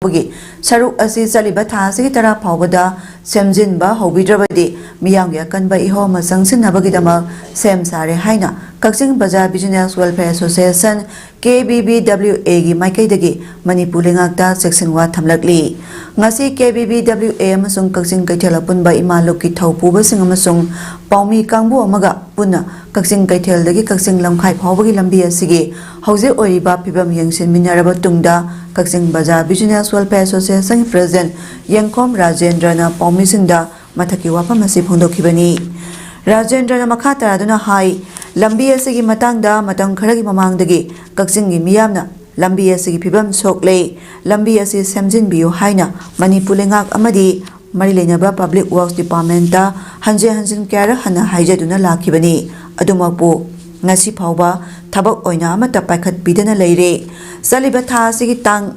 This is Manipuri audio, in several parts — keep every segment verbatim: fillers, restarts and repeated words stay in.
ꯐꯥꯎꯕꯒꯤ ꯁꯔꯨꯛ ꯑꯁꯤ ꯆꯠꯂꯤꯕ ꯊꯥ ꯑꯁꯤꯒꯤ ꯇꯔꯥ ꯐꯥꯎꯕꯗ ꯁꯦꯝꯖꯤꯟꯕ ꯍꯧꯕꯤꯗ꯭ꯔꯕꯗꯤ ꯃꯤꯌꯥꯝꯒꯤ ꯑꯀꯟꯕ ꯏꯍꯧ ꯑꯃ ꯆꯪꯁꯤꯟꯅꯕꯒꯤꯗꯃꯛ ꯁꯦꯝ ꯁꯥꯔꯦ ꯍꯥꯏꯅ ꯀꯛꯆꯤꯡ ꯕꯖꯥꯔ ꯕꯤꯖꯤꯅꯦꯁ ꯋꯦꯜꯐꯤꯌꯔ ꯑꯦꯁꯣꯁꯤꯌꯦꯁꯟ, ꯀꯦ ꯕꯤ ꯕꯤ ꯗꯕ꯭ꯂꯤꯎ ꯑꯦꯒꯤ ꯃꯥꯏꯀꯩꯗꯒꯤ ꯃꯅꯤꯄꯨꯔ ꯂꯩꯉꯥꯛꯇ ꯆꯦꯛꯁꯤꯟꯋꯥ ꯊꯝꯂꯛꯂꯤ꯫ ꯉꯁꯤ ꯀꯦ ꯕꯤ ꯕꯤ ꯗꯕ꯭ꯂꯤꯎ ꯑꯦ ꯑꯃꯁꯨꯡ ꯀꯛꯆꯤꯡ ꯀꯩꯊꯦꯜ ꯑꯄꯨꯟꯕ ꯏꯃꯥ ꯂꯨꯞꯀꯤ ꯊꯧꯄꯨꯕꯁꯤꯡ ꯑꯃꯁꯨꯡ ꯄꯥꯎꯃꯤ ꯀꯥꯡꯕꯨ ꯑꯃꯒ ꯄꯨꯟꯅ ꯀꯛꯆꯤꯡ ꯀꯩꯊꯦꯜꯗꯒꯤ ꯀꯛꯆꯤꯡ ꯂꯝꯈꯥꯏ ꯐꯥꯎꯕꯒꯤ ꯂꯝꯕꯤ ꯑꯁꯤꯒꯤ ꯍꯧꯖꯤꯛ ꯑꯣꯏꯔꯤꯕ ꯐꯤꯕꯝ ꯌꯦꯡꯁꯤꯟꯃꯤꯟꯅꯔꯕ ꯇꯨꯡꯗ, ꯀꯛꯆꯤꯡ ꯕꯖꯥꯔ ꯕꯤꯖꯤꯅꯦꯁ ꯋꯦꯜꯐꯤꯌꯔ ꯑꯦꯁꯣꯁꯤꯌꯦꯁꯟꯒꯤ ꯄ꯭ꯔꯦꯁꯤꯗꯦꯟꯠ ꯌꯦꯡꯈꯣꯝ ꯔꯥꯖꯦꯟꯗ꯭ꯔꯅ ꯄꯥꯎꯃꯤꯁꯤꯡꯗ ꯃꯊꯛꯀꯤ ꯋꯥꯐꯝ ꯑꯁꯤ ꯐꯣꯡꯗꯣꯛꯈꯤꯕꯅꯤ꯫ ꯔꯥꯖꯦꯟꯗ꯭ꯔꯅ ꯃꯈꯥ ꯇꯥꯗꯨꯅ ꯍꯥꯏ, ꯂꯝꯕꯤ ꯑꯁꯤꯒꯤ ꯃꯇꯥꯡꯗ ꯃꯇꯝ ꯈꯔꯒꯤ ꯃꯃꯥꯡꯗꯒꯤ ꯀꯛꯆꯤꯡꯒꯤ ꯃꯤꯌꯥꯝꯅ ꯂꯝꯕꯤ ꯑꯁꯤꯒꯤ ꯐꯤꯕꯝ ꯁꯣꯛꯂꯦ, ꯂꯝꯕꯤ ꯑꯁꯤ ꯁꯦꯝꯖꯤꯟꯕꯤꯌꯨ ꯍꯥꯏꯅ ꯃꯅꯤꯄꯨꯔ ꯂꯩꯉꯥꯛ ꯑꯃꯗꯤ ꯃꯔꯤ ꯂꯩꯅꯕ ꯄꯕ꯭ꯂꯤꯛ ꯋꯥꯔꯛꯁ ꯗꯤꯄꯥꯔꯠꯃꯦꯟꯠꯇ ꯍꯟꯖꯤꯟ ꯍꯟꯖꯤꯟ ꯀꯌꯥꯔꯛ ꯍꯟꯅ ꯍꯥꯏꯖꯗꯨꯅ ꯂꯥꯛꯈꯤꯕꯅꯤ꯫ ꯑꯗꯨꯃꯛꯄꯨ ꯉꯁꯤ ꯐꯥꯎꯕ ꯊꯕꯛ ꯑꯣꯏꯅ ꯑꯃꯠꯇ ꯄꯥꯏꯈꯠꯄꯤꯗꯅ ꯂꯩꯔꯦ꯫ ꯆꯠꯂꯤꯕ ꯊꯥ ꯑꯁꯤꯒꯤ ꯇꯥꯡ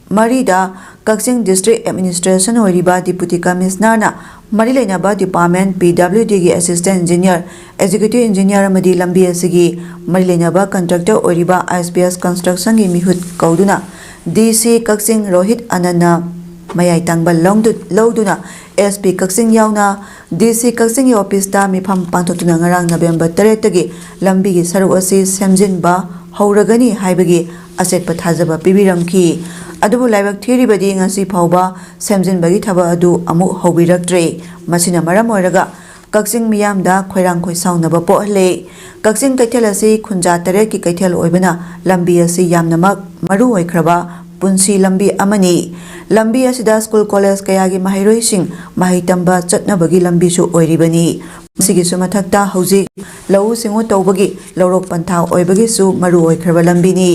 ꯃꯔꯤꯗ ꯀꯛꯆꯤꯡ ꯗꯤꯁꯇ꯭ꯔꯤꯛ ꯑꯦꯗꯃꯤꯅꯤꯁꯇ꯭ꯔꯦꯁꯟ ꯑꯣꯏꯔꯤꯕ ꯗꯤꯄꯨꯇꯤ ꯀꯃꯤꯁꯅꯔꯅ ꯃꯔꯤ ꯂꯩꯅꯕ ꯗꯤꯄꯥꯔꯠꯃꯦꯟꯠ, ꯄꯤ ꯗꯕ꯭ꯂꯤꯎ ꯗꯤꯒꯤ ꯑꯦꯁꯤꯁꯇꯦꯟꯠ ꯏꯟꯖꯤꯅꯤꯌꯔ, ꯑꯦꯛꯖꯤꯀ꯭ꯌꯨꯇꯤꯚ ꯏꯟꯖꯤꯅꯤꯌꯔ ꯑꯃꯗꯤ ꯂꯝꯕꯤ ꯑꯁꯤꯒꯤ ꯃꯔꯤ ꯂꯩꯅꯕ ꯀꯟꯇ꯭ꯔꯦꯛꯇꯔ ꯑꯣꯏꯔꯤꯕ ꯑꯥꯏ ꯑꯦꯁ ꯄꯤ ꯑꯦꯁ ꯀꯟꯁꯇ꯭ꯔꯛꯁꯟꯒꯤ ꯃꯤꯍꯨꯠ ꯀꯧꯗꯨꯅ ꯗꯤ ꯁꯤ ꯀꯛꯆꯤꯡ ꯔꯣꯍꯤꯠ ꯑꯅꯟꯅ ꯃꯌꯥꯏ ꯇꯥꯡꯕ ꯂꯧꯗꯨ-, ꯂꯧꯗꯨꯅ ꯑꯦꯁ ꯄꯤ ꯀꯛꯆꯤꯡ ꯌꯥꯎꯅ ꯗꯤ ꯁꯤ ꯀꯛꯆꯤꯡꯒꯤ ꯑꯣꯐꯤꯁꯇ ꯃꯤꯐꯝ ꯄꯥꯡꯊꯣꯛꯇꯨꯅ ꯉꯔꯥꯡ ꯅꯕꯦꯝꯕꯔ ꯇꯔꯦꯠꯇꯒꯤ ꯂꯝꯕꯤꯒꯤ ꯁꯔꯨꯛ ꯑꯁꯤ ꯁꯦꯝꯖꯤꯟꯕ ꯍꯧꯔꯒꯅꯤ ꯍꯥꯏꯕꯒꯤ ꯑꯆꯦꯠꯄ ꯊꯥꯖꯕ ꯄꯤꯕꯤꯔꯝꯈꯤ꯫ ꯑꯗꯨꯕꯨ ꯂꯥꯏꯕꯛ ꯊꯤꯔꯤꯕꯗꯤ ꯉꯁꯤ ꯐꯥꯎꯕ ꯁꯦꯝꯖꯤꯟꯕꯒꯤ ꯊꯕꯛ ꯑꯗꯨ ꯑꯃꯨꯛ ꯍꯧꯕꯤꯔꯛꯇ꯭ꯔꯦ꯫ ꯃꯁꯤꯅ ꯃꯔꯝ ꯑꯣꯏꯔꯒ ꯀꯛꯆꯤꯡ ꯃꯤꯌꯥꯝꯗ ꯈꯣꯏꯔꯥꯡ ꯈꯣꯏꯁꯥꯎꯅꯕ ꯄꯣꯛꯍꯜꯂꯦ꯫ ꯀꯛꯆꯤꯡ ꯀꯩꯊꯦꯜ ꯑꯁꯤ ꯈꯨꯟꯖꯥ ꯇꯔꯦꯠꯀꯤ ꯀꯩꯊꯦꯜ ꯑꯣꯏꯕꯅ ꯂꯝꯕꯤ ꯑꯁꯤ ꯌꯥꯝꯅꯃꯛ ꯃꯔꯨ ꯑꯣꯏꯈ꯭ꯔꯕ ꯄꯨꯟꯁꯤ ꯂꯝꯕꯤ ꯑꯃꯅꯤ꯫ ꯂꯝꯕꯤ ꯑꯁꯤꯗ ꯁ꯭ꯀꯨꯜ ꯀꯣꯂꯦꯖ ꯀꯌꯥꯒꯤ ꯃꯍꯩꯔꯣꯏꯁꯤꯡ ꯃꯍꯩ ꯇꯝꯕ ꯆꯠꯅꯕꯒꯤ ꯂꯝꯕꯤꯁꯨ ꯑꯣꯏꯔꯤꯕꯅꯤ꯫ ꯃꯁꯤꯒꯤꯁꯨ ꯃꯊꯛꯇ ꯍꯧꯖꯤꯛ ꯂꯧꯎ ꯁꯤꯡꯎ ꯇꯧꯕꯒꯤ ꯂꯧꯔꯣꯛ ꯄꯟꯊꯥ ꯑꯣꯏꯕꯒꯤꯁꯨ ꯃꯔꯨ ꯑꯣꯏꯈ꯭ꯔꯕ ꯂꯝꯕꯤꯅꯤ꯫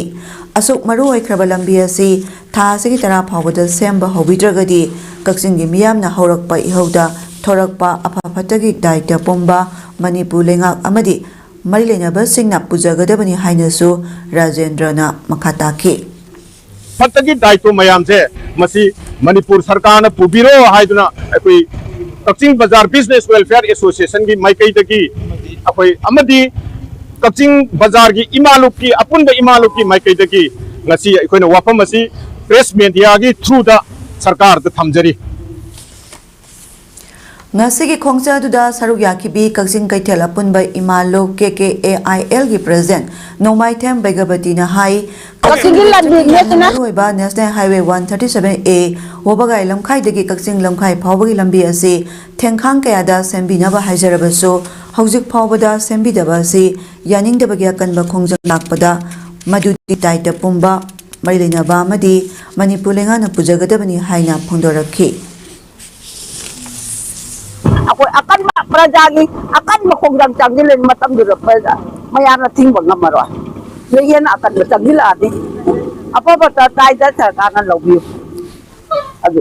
ꯑꯁꯨꯛ ꯃꯔꯨ ꯑꯣꯏꯈ꯭ꯔꯕ ꯂꯝꯕꯤ ꯑꯁꯤ ꯊꯥ ꯑꯁꯤꯒꯤ ꯇꯔꯥ ꯐꯥꯎꯕꯗ ꯁꯦꯝꯕ ꯍꯧꯕꯤꯗ꯭ꯔꯒꯗꯤ ꯀꯛꯆꯤꯡꯒꯤ ꯃꯤꯌꯥꯝꯅ ꯍꯧꯔꯛꯄ ꯏꯍꯧꯗ ꯊꯣꯔꯛꯄ ꯑꯐ ꯐꯠꯇꯒꯤ ꯗꯥꯏꯇ ꯄꯨꯝꯕ ꯃꯅꯤꯄꯨꯔ ꯂꯩꯉꯥꯛ ꯑꯃꯗꯤ ꯃꯔꯤ ꯂꯩꯅꯕꯁꯤꯡꯅ ꯄꯨꯖꯒꯗꯕꯅꯤ ꯍꯥꯏꯅꯁꯨ ꯔꯥꯖꯦꯟꯗ꯭ꯔꯅ ꯃꯈꯥ ꯇꯥꯈꯤ꯫ ꯐꯠꯇꯒꯤ ꯗꯥꯏꯇꯣ ꯃꯌꯥꯝꯁꯦ ꯃꯁꯤ ꯃꯅꯤꯄꯨꯔ ꯁꯔꯀꯥꯔꯅ ꯄꯨꯕꯤꯔꯣ ꯍꯥꯏꯗꯨꯅ ꯑꯩꯈꯣꯏ ꯀꯛꯆꯤꯡ ꯕꯖꯥꯔ ꯕꯤꯖꯤꯅꯦꯁ ꯋꯦꯜꯐꯤꯌꯔ ꯑꯦꯁꯣꯁꯤꯌꯦꯁꯟꯒꯤ ꯃꯥꯏꯀꯩꯗꯒꯤ ꯑꯩꯈꯣꯏ ꯑꯃꯗꯤ ꯀꯛꯆꯤꯡ ꯕꯖꯥꯔꯒꯤ ꯏꯃꯥ ꯂꯨꯞꯀꯤ, ꯑꯄꯨꯟꯕ ꯏꯃꯥ ꯂꯨꯞꯀꯤ ꯃꯥꯏꯀꯩꯗꯒꯤ ꯉꯁꯤ ꯑꯩꯈꯣꯏꯅ ꯋꯥꯐꯝ ꯑꯁꯤ ꯄ꯭ꯔꯦꯁ ꯃꯦꯗꯤꯌꯥꯒꯤ ꯊ꯭ꯔꯨꯗ ꯁꯔꯀꯥꯔꯗ ꯊꯝꯖꯔꯤ꯫ ꯉꯁꯤꯒꯤ ꯈꯣꯡꯆꯠ ꯑꯗꯨꯗ ꯁꯔꯨꯛ ꯌꯥꯈꯤꯕꯤ ꯀꯛꯆꯤꯡ ꯀꯩꯊꯦꯜ ꯑꯄꯨꯟꯕ ꯏꯃꯥ ꯂꯨꯞ, ꯀꯦ K A I algae president ꯅꯣꯡꯃꯥꯏꯊꯦꯝ ꯕꯩꯒꯕꯇꯤꯅ ꯍꯥꯏ, ꯀꯛꯆꯤꯡꯒꯤ ꯂꯝꯕꯤ ꯅꯦꯛꯇꯨꯅ ꯃꯔꯨꯑꯣꯏꯕ national highway one thirty seven A ꯋꯥꯕꯒꯥꯏ ꯂꯝꯈꯥꯏꯗꯒꯤ ꯀꯛꯆꯤꯡ ꯂꯝꯈꯥꯏ ꯐꯥꯎꯕꯒꯤ ꯂꯝꯕꯤ ꯑꯁꯤ ꯊꯦꯡꯈꯥꯡ ꯀꯌꯥꯗ ꯁꯦꯝꯕꯤꯅꯕ ꯍꯥꯏꯖꯔꯕꯁꯨ, ꯍꯧꯖꯤꯛ ꯐꯥꯎꯕꯗ ꯁꯦꯝꯕꯤꯗꯕ ꯑꯁꯤ ꯌꯥꯅꯤꯡꯗꯕꯒꯤ ꯑꯀꯟꯕ ꯈꯣꯡꯖꯪ ꯂꯥꯛꯄꯗ ꯃꯗꯨꯗꯤ ꯇꯥꯏꯇ ꯄꯨꯝꯕ, ꯃꯔꯤ ꯂꯩꯅꯕ ꯑꯃꯗꯤ ꯃꯅꯤꯄꯨꯔ ꯂꯩꯉꯥꯛꯅ ꯄꯨꯖꯒꯗꯕꯅꯤ ꯍꯥꯏꯅ ꯐꯣꯡꯗꯣꯔꯛꯈꯤ꯫ ꯑꯩꯈꯣꯏ ꯑꯀꯟꯕ ꯄ꯭ꯔꯖꯥꯒꯤ ꯑꯀꯟꯕ ꯈꯣꯡꯖꯪ ꯆꯪꯁꯤꯜꯂꯤꯕ ꯃꯇꯝꯗꯨꯗ ꯄ꯭ꯔꯖꯥ ꯃꯌꯥꯝꯅ ꯊꯤꯡꯕ ꯉꯝꯃꯔꯣꯏ꯫ ꯁꯤꯗꯩ ꯍꯦꯟꯅ ꯑꯀꯟꯕ ꯆꯪꯁꯤꯜꯂꯛꯑꯗꯤ ꯑꯐꯕꯇ ꯇꯥꯏꯗ ꯁꯔꯀꯥꯔꯅ ꯂꯧꯕꯤꯌꯨ꯫ ꯑꯗꯨ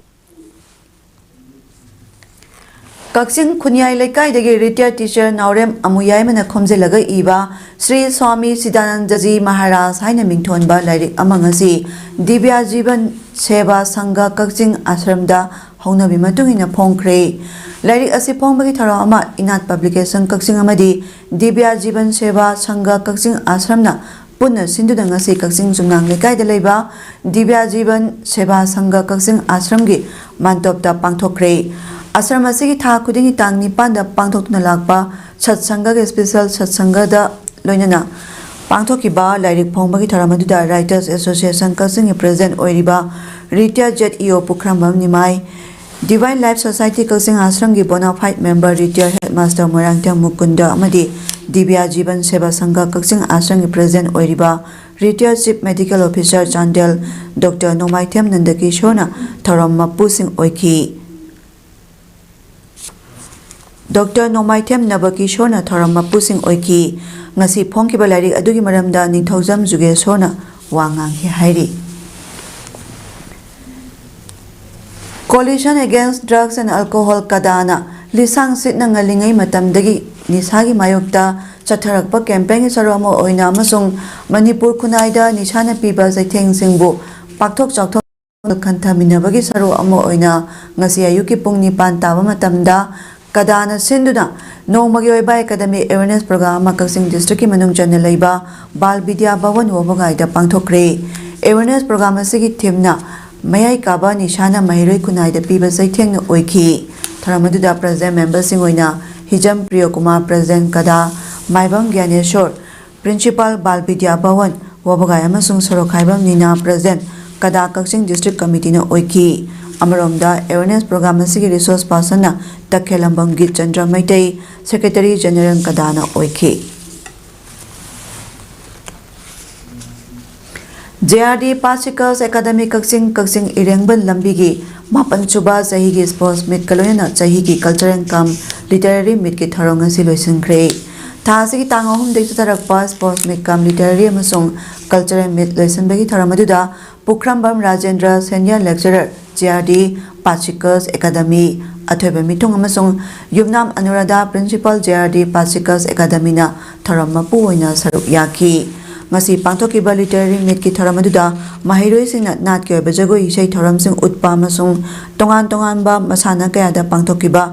ꯀꯛꯆꯤꯡ ꯈꯨꯟꯌꯥꯏ ꯂꯩꯀꯥꯏꯗꯒꯤ ꯔꯤꯇꯥꯌꯔ ꯇꯤꯆꯔ ꯅꯥꯎꯔꯦꯝ ꯑꯃꯨꯌꯥꯏꯃꯅ ꯈꯣꯝꯖꯤꯜꯂꯒ ꯏꯕ ꯁ꯭ꯔꯤ ꯁ꯭ꯋꯥꯃꯤ ꯁꯤꯗꯥꯅꯟꯗꯖꯤ ꯃꯍꯥꯔꯥꯖ ꯍꯥꯏꯅ ꯃꯤꯡꯊꯣꯟꯕ ꯂꯥꯏꯔꯤꯛ ꯑꯃ ꯉꯁꯤ ꯗꯤꯕ꯭ꯌꯥ ꯖꯤꯕꯟ ꯁꯦꯕꯥ ꯁꯪꯘ ꯀꯛꯆꯤꯡ ꯑꯥꯁ꯭ꯔꯝꯗ ꯍꯧꯅꯕꯤ ꯃꯇꯨꯡ ꯏꯟꯅ ꯐꯣꯡꯈ꯭ꯔꯦ꯫ ꯂꯥꯏꯔꯤꯛ ꯑꯁꯤ ꯐꯣꯡꯕꯒꯤ ꯊꯧꯔꯝ ꯑꯃ ꯏꯅꯥꯠ ꯄꯕ꯭ꯂꯤꯀꯦꯁꯟ ꯀꯛꯆꯤꯡ ꯑꯃꯗꯤ ꯗꯤꯕ꯭ꯌꯥ ꯖꯤꯕꯟ ꯁꯦꯕꯥ ꯁꯪꯘ ꯀꯛꯆꯤꯡ ꯑꯥꯁ꯭ꯔꯝꯅ ꯄꯨꯟꯅ ꯁꯤꯟꯗꯨꯅ ꯉꯁꯤ ꯀꯛꯆꯤꯡ ꯆꯨꯝꯅꯥꯡ ꯂꯩꯀꯥꯏꯗ ꯂꯩꯕ ꯗꯤꯕ꯭ꯌꯥ ꯖꯤꯕꯟ ꯁꯦꯕꯥ ꯁꯪꯘ ꯀꯛꯆꯤꯡ ꯑꯥꯁ꯭ꯔꯝꯒꯤ ꯃꯥꯟꯇꯣꯞꯇ ꯄꯥꯡꯊꯣꯛꯈ꯭ꯔꯦ꯫ ꯑꯥꯁ꯭ꯔꯝ ꯑꯁꯤꯒꯤ ꯊꯥ ꯈꯨꯗꯤꯡꯒꯤ ꯇꯥꯡ ꯅꯤꯄꯥꯟꯗ ꯄꯥꯡꯊꯣꯛꯇꯨꯅ ꯂꯥꯛꯄ ꯁꯠꯁꯪꯒꯒꯤ ꯁ꯭ꯄꯦꯁꯦꯜ ꯁꯠꯁꯪꯒꯗ ꯂꯣꯏꯅꯅ ꯄꯥꯡꯊꯣꯛꯈꯤꯕ ꯂꯥꯏꯔꯤꯛ ꯐꯣꯡꯕꯒꯤ ꯊꯧꯔꯝ ꯑꯗꯨꯗ ꯔꯥꯏꯇꯔꯁ ꯑꯦꯁꯣꯁꯤꯌꯦꯁꯟ ꯀꯛꯆꯤꯡꯒꯤ ꯄ꯭ꯔꯦꯁꯤꯗꯦꯟꯠ ꯑꯣꯏꯔꯤꯕ retired Z E O Pukhrambam Nimai, divine life society Kakching ꯑꯥꯁ꯭ꯔꯝꯒꯤ bona fide member retired headmaster Moirangthem Mukunda ꯑꯃꯗꯤ ꯗꯤꯕ꯭ꯌꯥ ꯖꯤꯕꯟ ꯁꯦꯕꯥ ꯁꯪꯘ ꯀꯛꯆꯤꯡ ꯑꯥꯁ꯭ꯔꯝꯒꯤ ꯄ꯭ꯔꯦꯁꯤꯗꯦꯟꯠ ꯑꯣꯏꯔꯤꯕ retired chief medical officer Chandel doctor Nongmaithem ꯅꯟꯗꯀꯤꯁꯣꯔꯅ ꯊꯧꯔꯝ ꯃꯄꯨꯁꯤꯡ ꯑꯣꯏꯈꯤ꯫ ꯗꯣꯛꯇꯔ ꯅꯣꯡꯃꯥꯏꯊꯦꯝ ꯅꯕꯀꯤꯁꯣꯔꯅ ꯊꯧꯔꯝ ꯃꯄꯨꯁꯤꯡ ꯑꯣꯏꯈꯤ꯫ ꯉꯁꯤ ꯐꯣꯡꯈꯤꯕ ꯂꯥꯏꯔꯤꯛ ꯑꯗꯨꯒꯤ ꯃꯔꯝꯗ ꯅꯤꯡꯊꯧꯖꯝ ꯖꯨꯒꯦꯁꯣꯔꯅ ꯋꯥ ꯉꯥꯡꯈꯤ ꯍꯥꯏꯔꯤ꯫ Coalition Against Drugs and Alcohol, ꯀꯗꯥꯅ ꯂꯤꯁꯥꯡ ꯁꯤꯠꯅ ꯉꯜꯂꯤꯉꯩ ꯃꯇꯝꯗꯒꯤ ꯅꯤꯁꯥꯒꯤ ꯃꯥꯌꯣꯛꯇ ꯆꯠꯊꯔꯛꯄ ꯀꯦꯝꯄꯦꯟꯒꯤ ꯁꯔꯨꯛ ꯑꯃ ꯑꯣꯏꯅ ꯑꯃꯁꯨꯡ ꯃꯅꯤꯄꯨꯔ ꯈꯨꯟꯅꯥꯏꯗ ꯅꯤꯁꯥꯅ ꯄꯤꯕ ꯆꯩꯊꯦꯡꯁꯤꯡꯕꯨ ꯄꯥꯛꯊꯣꯛ ꯆꯥꯎꯊꯣꯛ ꯈꯟꯊꯃꯤꯟꯅꯕꯒꯤ ꯁꯔꯨꯛ ꯑꯃ ꯑꯣꯏꯅ ꯉꯁꯤ ꯑꯌꯨꯛꯀꯤ ꯄꯨꯡ ꯅꯤꯄꯥꯟ ꯇꯥꯕ ꯃꯇꯝꯗ ꯀꯗꯥꯅ ꯁꯤꯟꯗꯨꯅ ꯅꯣꯡꯃꯒꯤ ꯑꯣꯏꯕ ꯑꯦꯀꯥꯗꯃꯤꯛ ꯑꯦꯋꯦꯔꯅꯦꯁ ꯄ꯭ꯔꯣꯒ꯭ꯔꯥꯝ ꯑꯃ ꯀꯛꯆꯤꯡ ꯗꯤꯁꯇ꯭ꯔꯤꯛꯀꯤ ꯃꯅꯨꯡ ꯆꯟꯅ ꯂꯩꯕ ꯕꯥꯜ ꯕꯤꯗ꯭ꯌꯥ ꯚꯋꯟ ꯋꯥꯕꯒꯥꯏꯗ ꯄꯥꯡꯊꯣꯛꯈ꯭ꯔꯦ꯫ Awareness program ꯑꯁꯤꯒꯤ themeꯅ ꯃꯌꯥꯏ ꯀꯥꯕ ꯅꯤꯁꯥꯅ ꯃꯍꯩꯔꯣꯏ ꯈꯨꯟꯅꯥꯏꯗ ꯄꯤꯕ ꯆꯩꯊꯦꯡꯅ ꯑꯣꯏꯈꯤ꯫ ꯊꯧꯔꯝ ꯑꯗꯨꯗ president memberꯁꯤꯡ ꯑꯣꯏꯅ ꯍꯤꯖꯝ ꯄ꯭ꯔꯤꯌꯣꯀꯨꯃꯥꯔ, president ꯀꯗꯥ, ꯃꯥꯏꯕꯝ ꯒ꯭ꯌꯥꯅꯦꯁꯣꯔ, principal ꯕꯥꯜ ꯕꯤꯗ꯭ꯌꯥ ꯚꯋꯟ, ꯋꯥꯕꯒꯥꯏ ꯑꯃꯁꯨꯡ ꯁꯣꯔꯣꯛꯈꯥꯏꯕꯝ ꯅꯤꯅꯥ, president ꯀꯗꯥ ꯀꯛꯆꯤꯡ district committeeꯅ ꯑꯣꯏꯈꯤ꯫ ꯑꯃꯔꯣꯝꯗ awareness program ꯑꯁꯤꯒꯤ resource personꯅ ꯇꯈꯦꯂꯝꯕꯝ ꯒꯤꯠꯆꯟꯗ꯭ꯔ ꯃꯩꯇꯩ, secretary general ꯀꯗꯥꯅ ꯑꯣꯏꯈꯤ꯫ J R D Pascal's academy ꯀꯛꯆꯤꯡ, ꯀꯛꯆꯤꯡ ꯏꯔꯦꯡꯕꯝ ꯂꯝꯕꯤꯒꯤ ꯃꯥꯄꯟ ꯁꯨꯕ ꯆꯍꯤꯒꯤ sports meetꯀ ꯂꯣꯏꯅꯅ ꯆꯍꯤꯒꯤ cultural cum literary meetꯀꯤ ꯊꯧꯔꯝ ꯉꯁꯤ ꯂꯣꯏꯁꯤꯟꯈ꯭ꯔꯦ꯫ ꯊꯥ ꯑꯁꯤꯒꯤ ꯇꯥꯡ ꯑꯍꯨꯝꯗꯒꯤ ꯆꯠꯊꯔꯛꯄ sports meet cum literary ꯑꯃꯁꯨꯡ cultural meet ꯂꯣꯏꯁꯤꯟꯕꯒꯤ ꯊꯧꯔꯝ ꯑꯗꯨꯗ Pukhrambam Rajendra, senior lecturer, J R D Pascal's academy, ꯑꯊꯣꯏꯕ ꯃꯤꯊꯨꯡ ꯑꯃꯁꯨꯡ Yumnam Anuradha, principal J R D Pascal's ꯑꯦꯀꯥꯗꯃꯤꯅ ꯊꯧꯔꯝ ꯃꯄꯨ ꯑꯣꯏꯅ ꯁꯔꯨꯛ ꯌꯥꯈꯤ꯫ ꯉꯁꯤ ꯄꯥꯡꯊꯣꯛꯈꯤꯕ literary meetꯀꯤ ꯊꯧꯔꯝ ꯑꯗꯨꯗ ꯃꯍꯩꯔꯣꯏꯁꯤꯡꯅ ꯅꯥꯠꯀꯤ ꯑꯣꯏꯕ ꯖꯒꯣꯏ ꯏꯁꯩ ꯊꯧꯔꯝꯁꯤꯡ ꯎꯠꯄ ꯑꯃꯁꯨꯡ ꯇꯣꯉꯥꯟ ꯇꯣꯉꯥꯟꯕ ꯃꯁꯥꯟꯅ ꯀꯌꯥꯗ ꯄꯥꯡꯊꯣꯛꯈꯤꯕ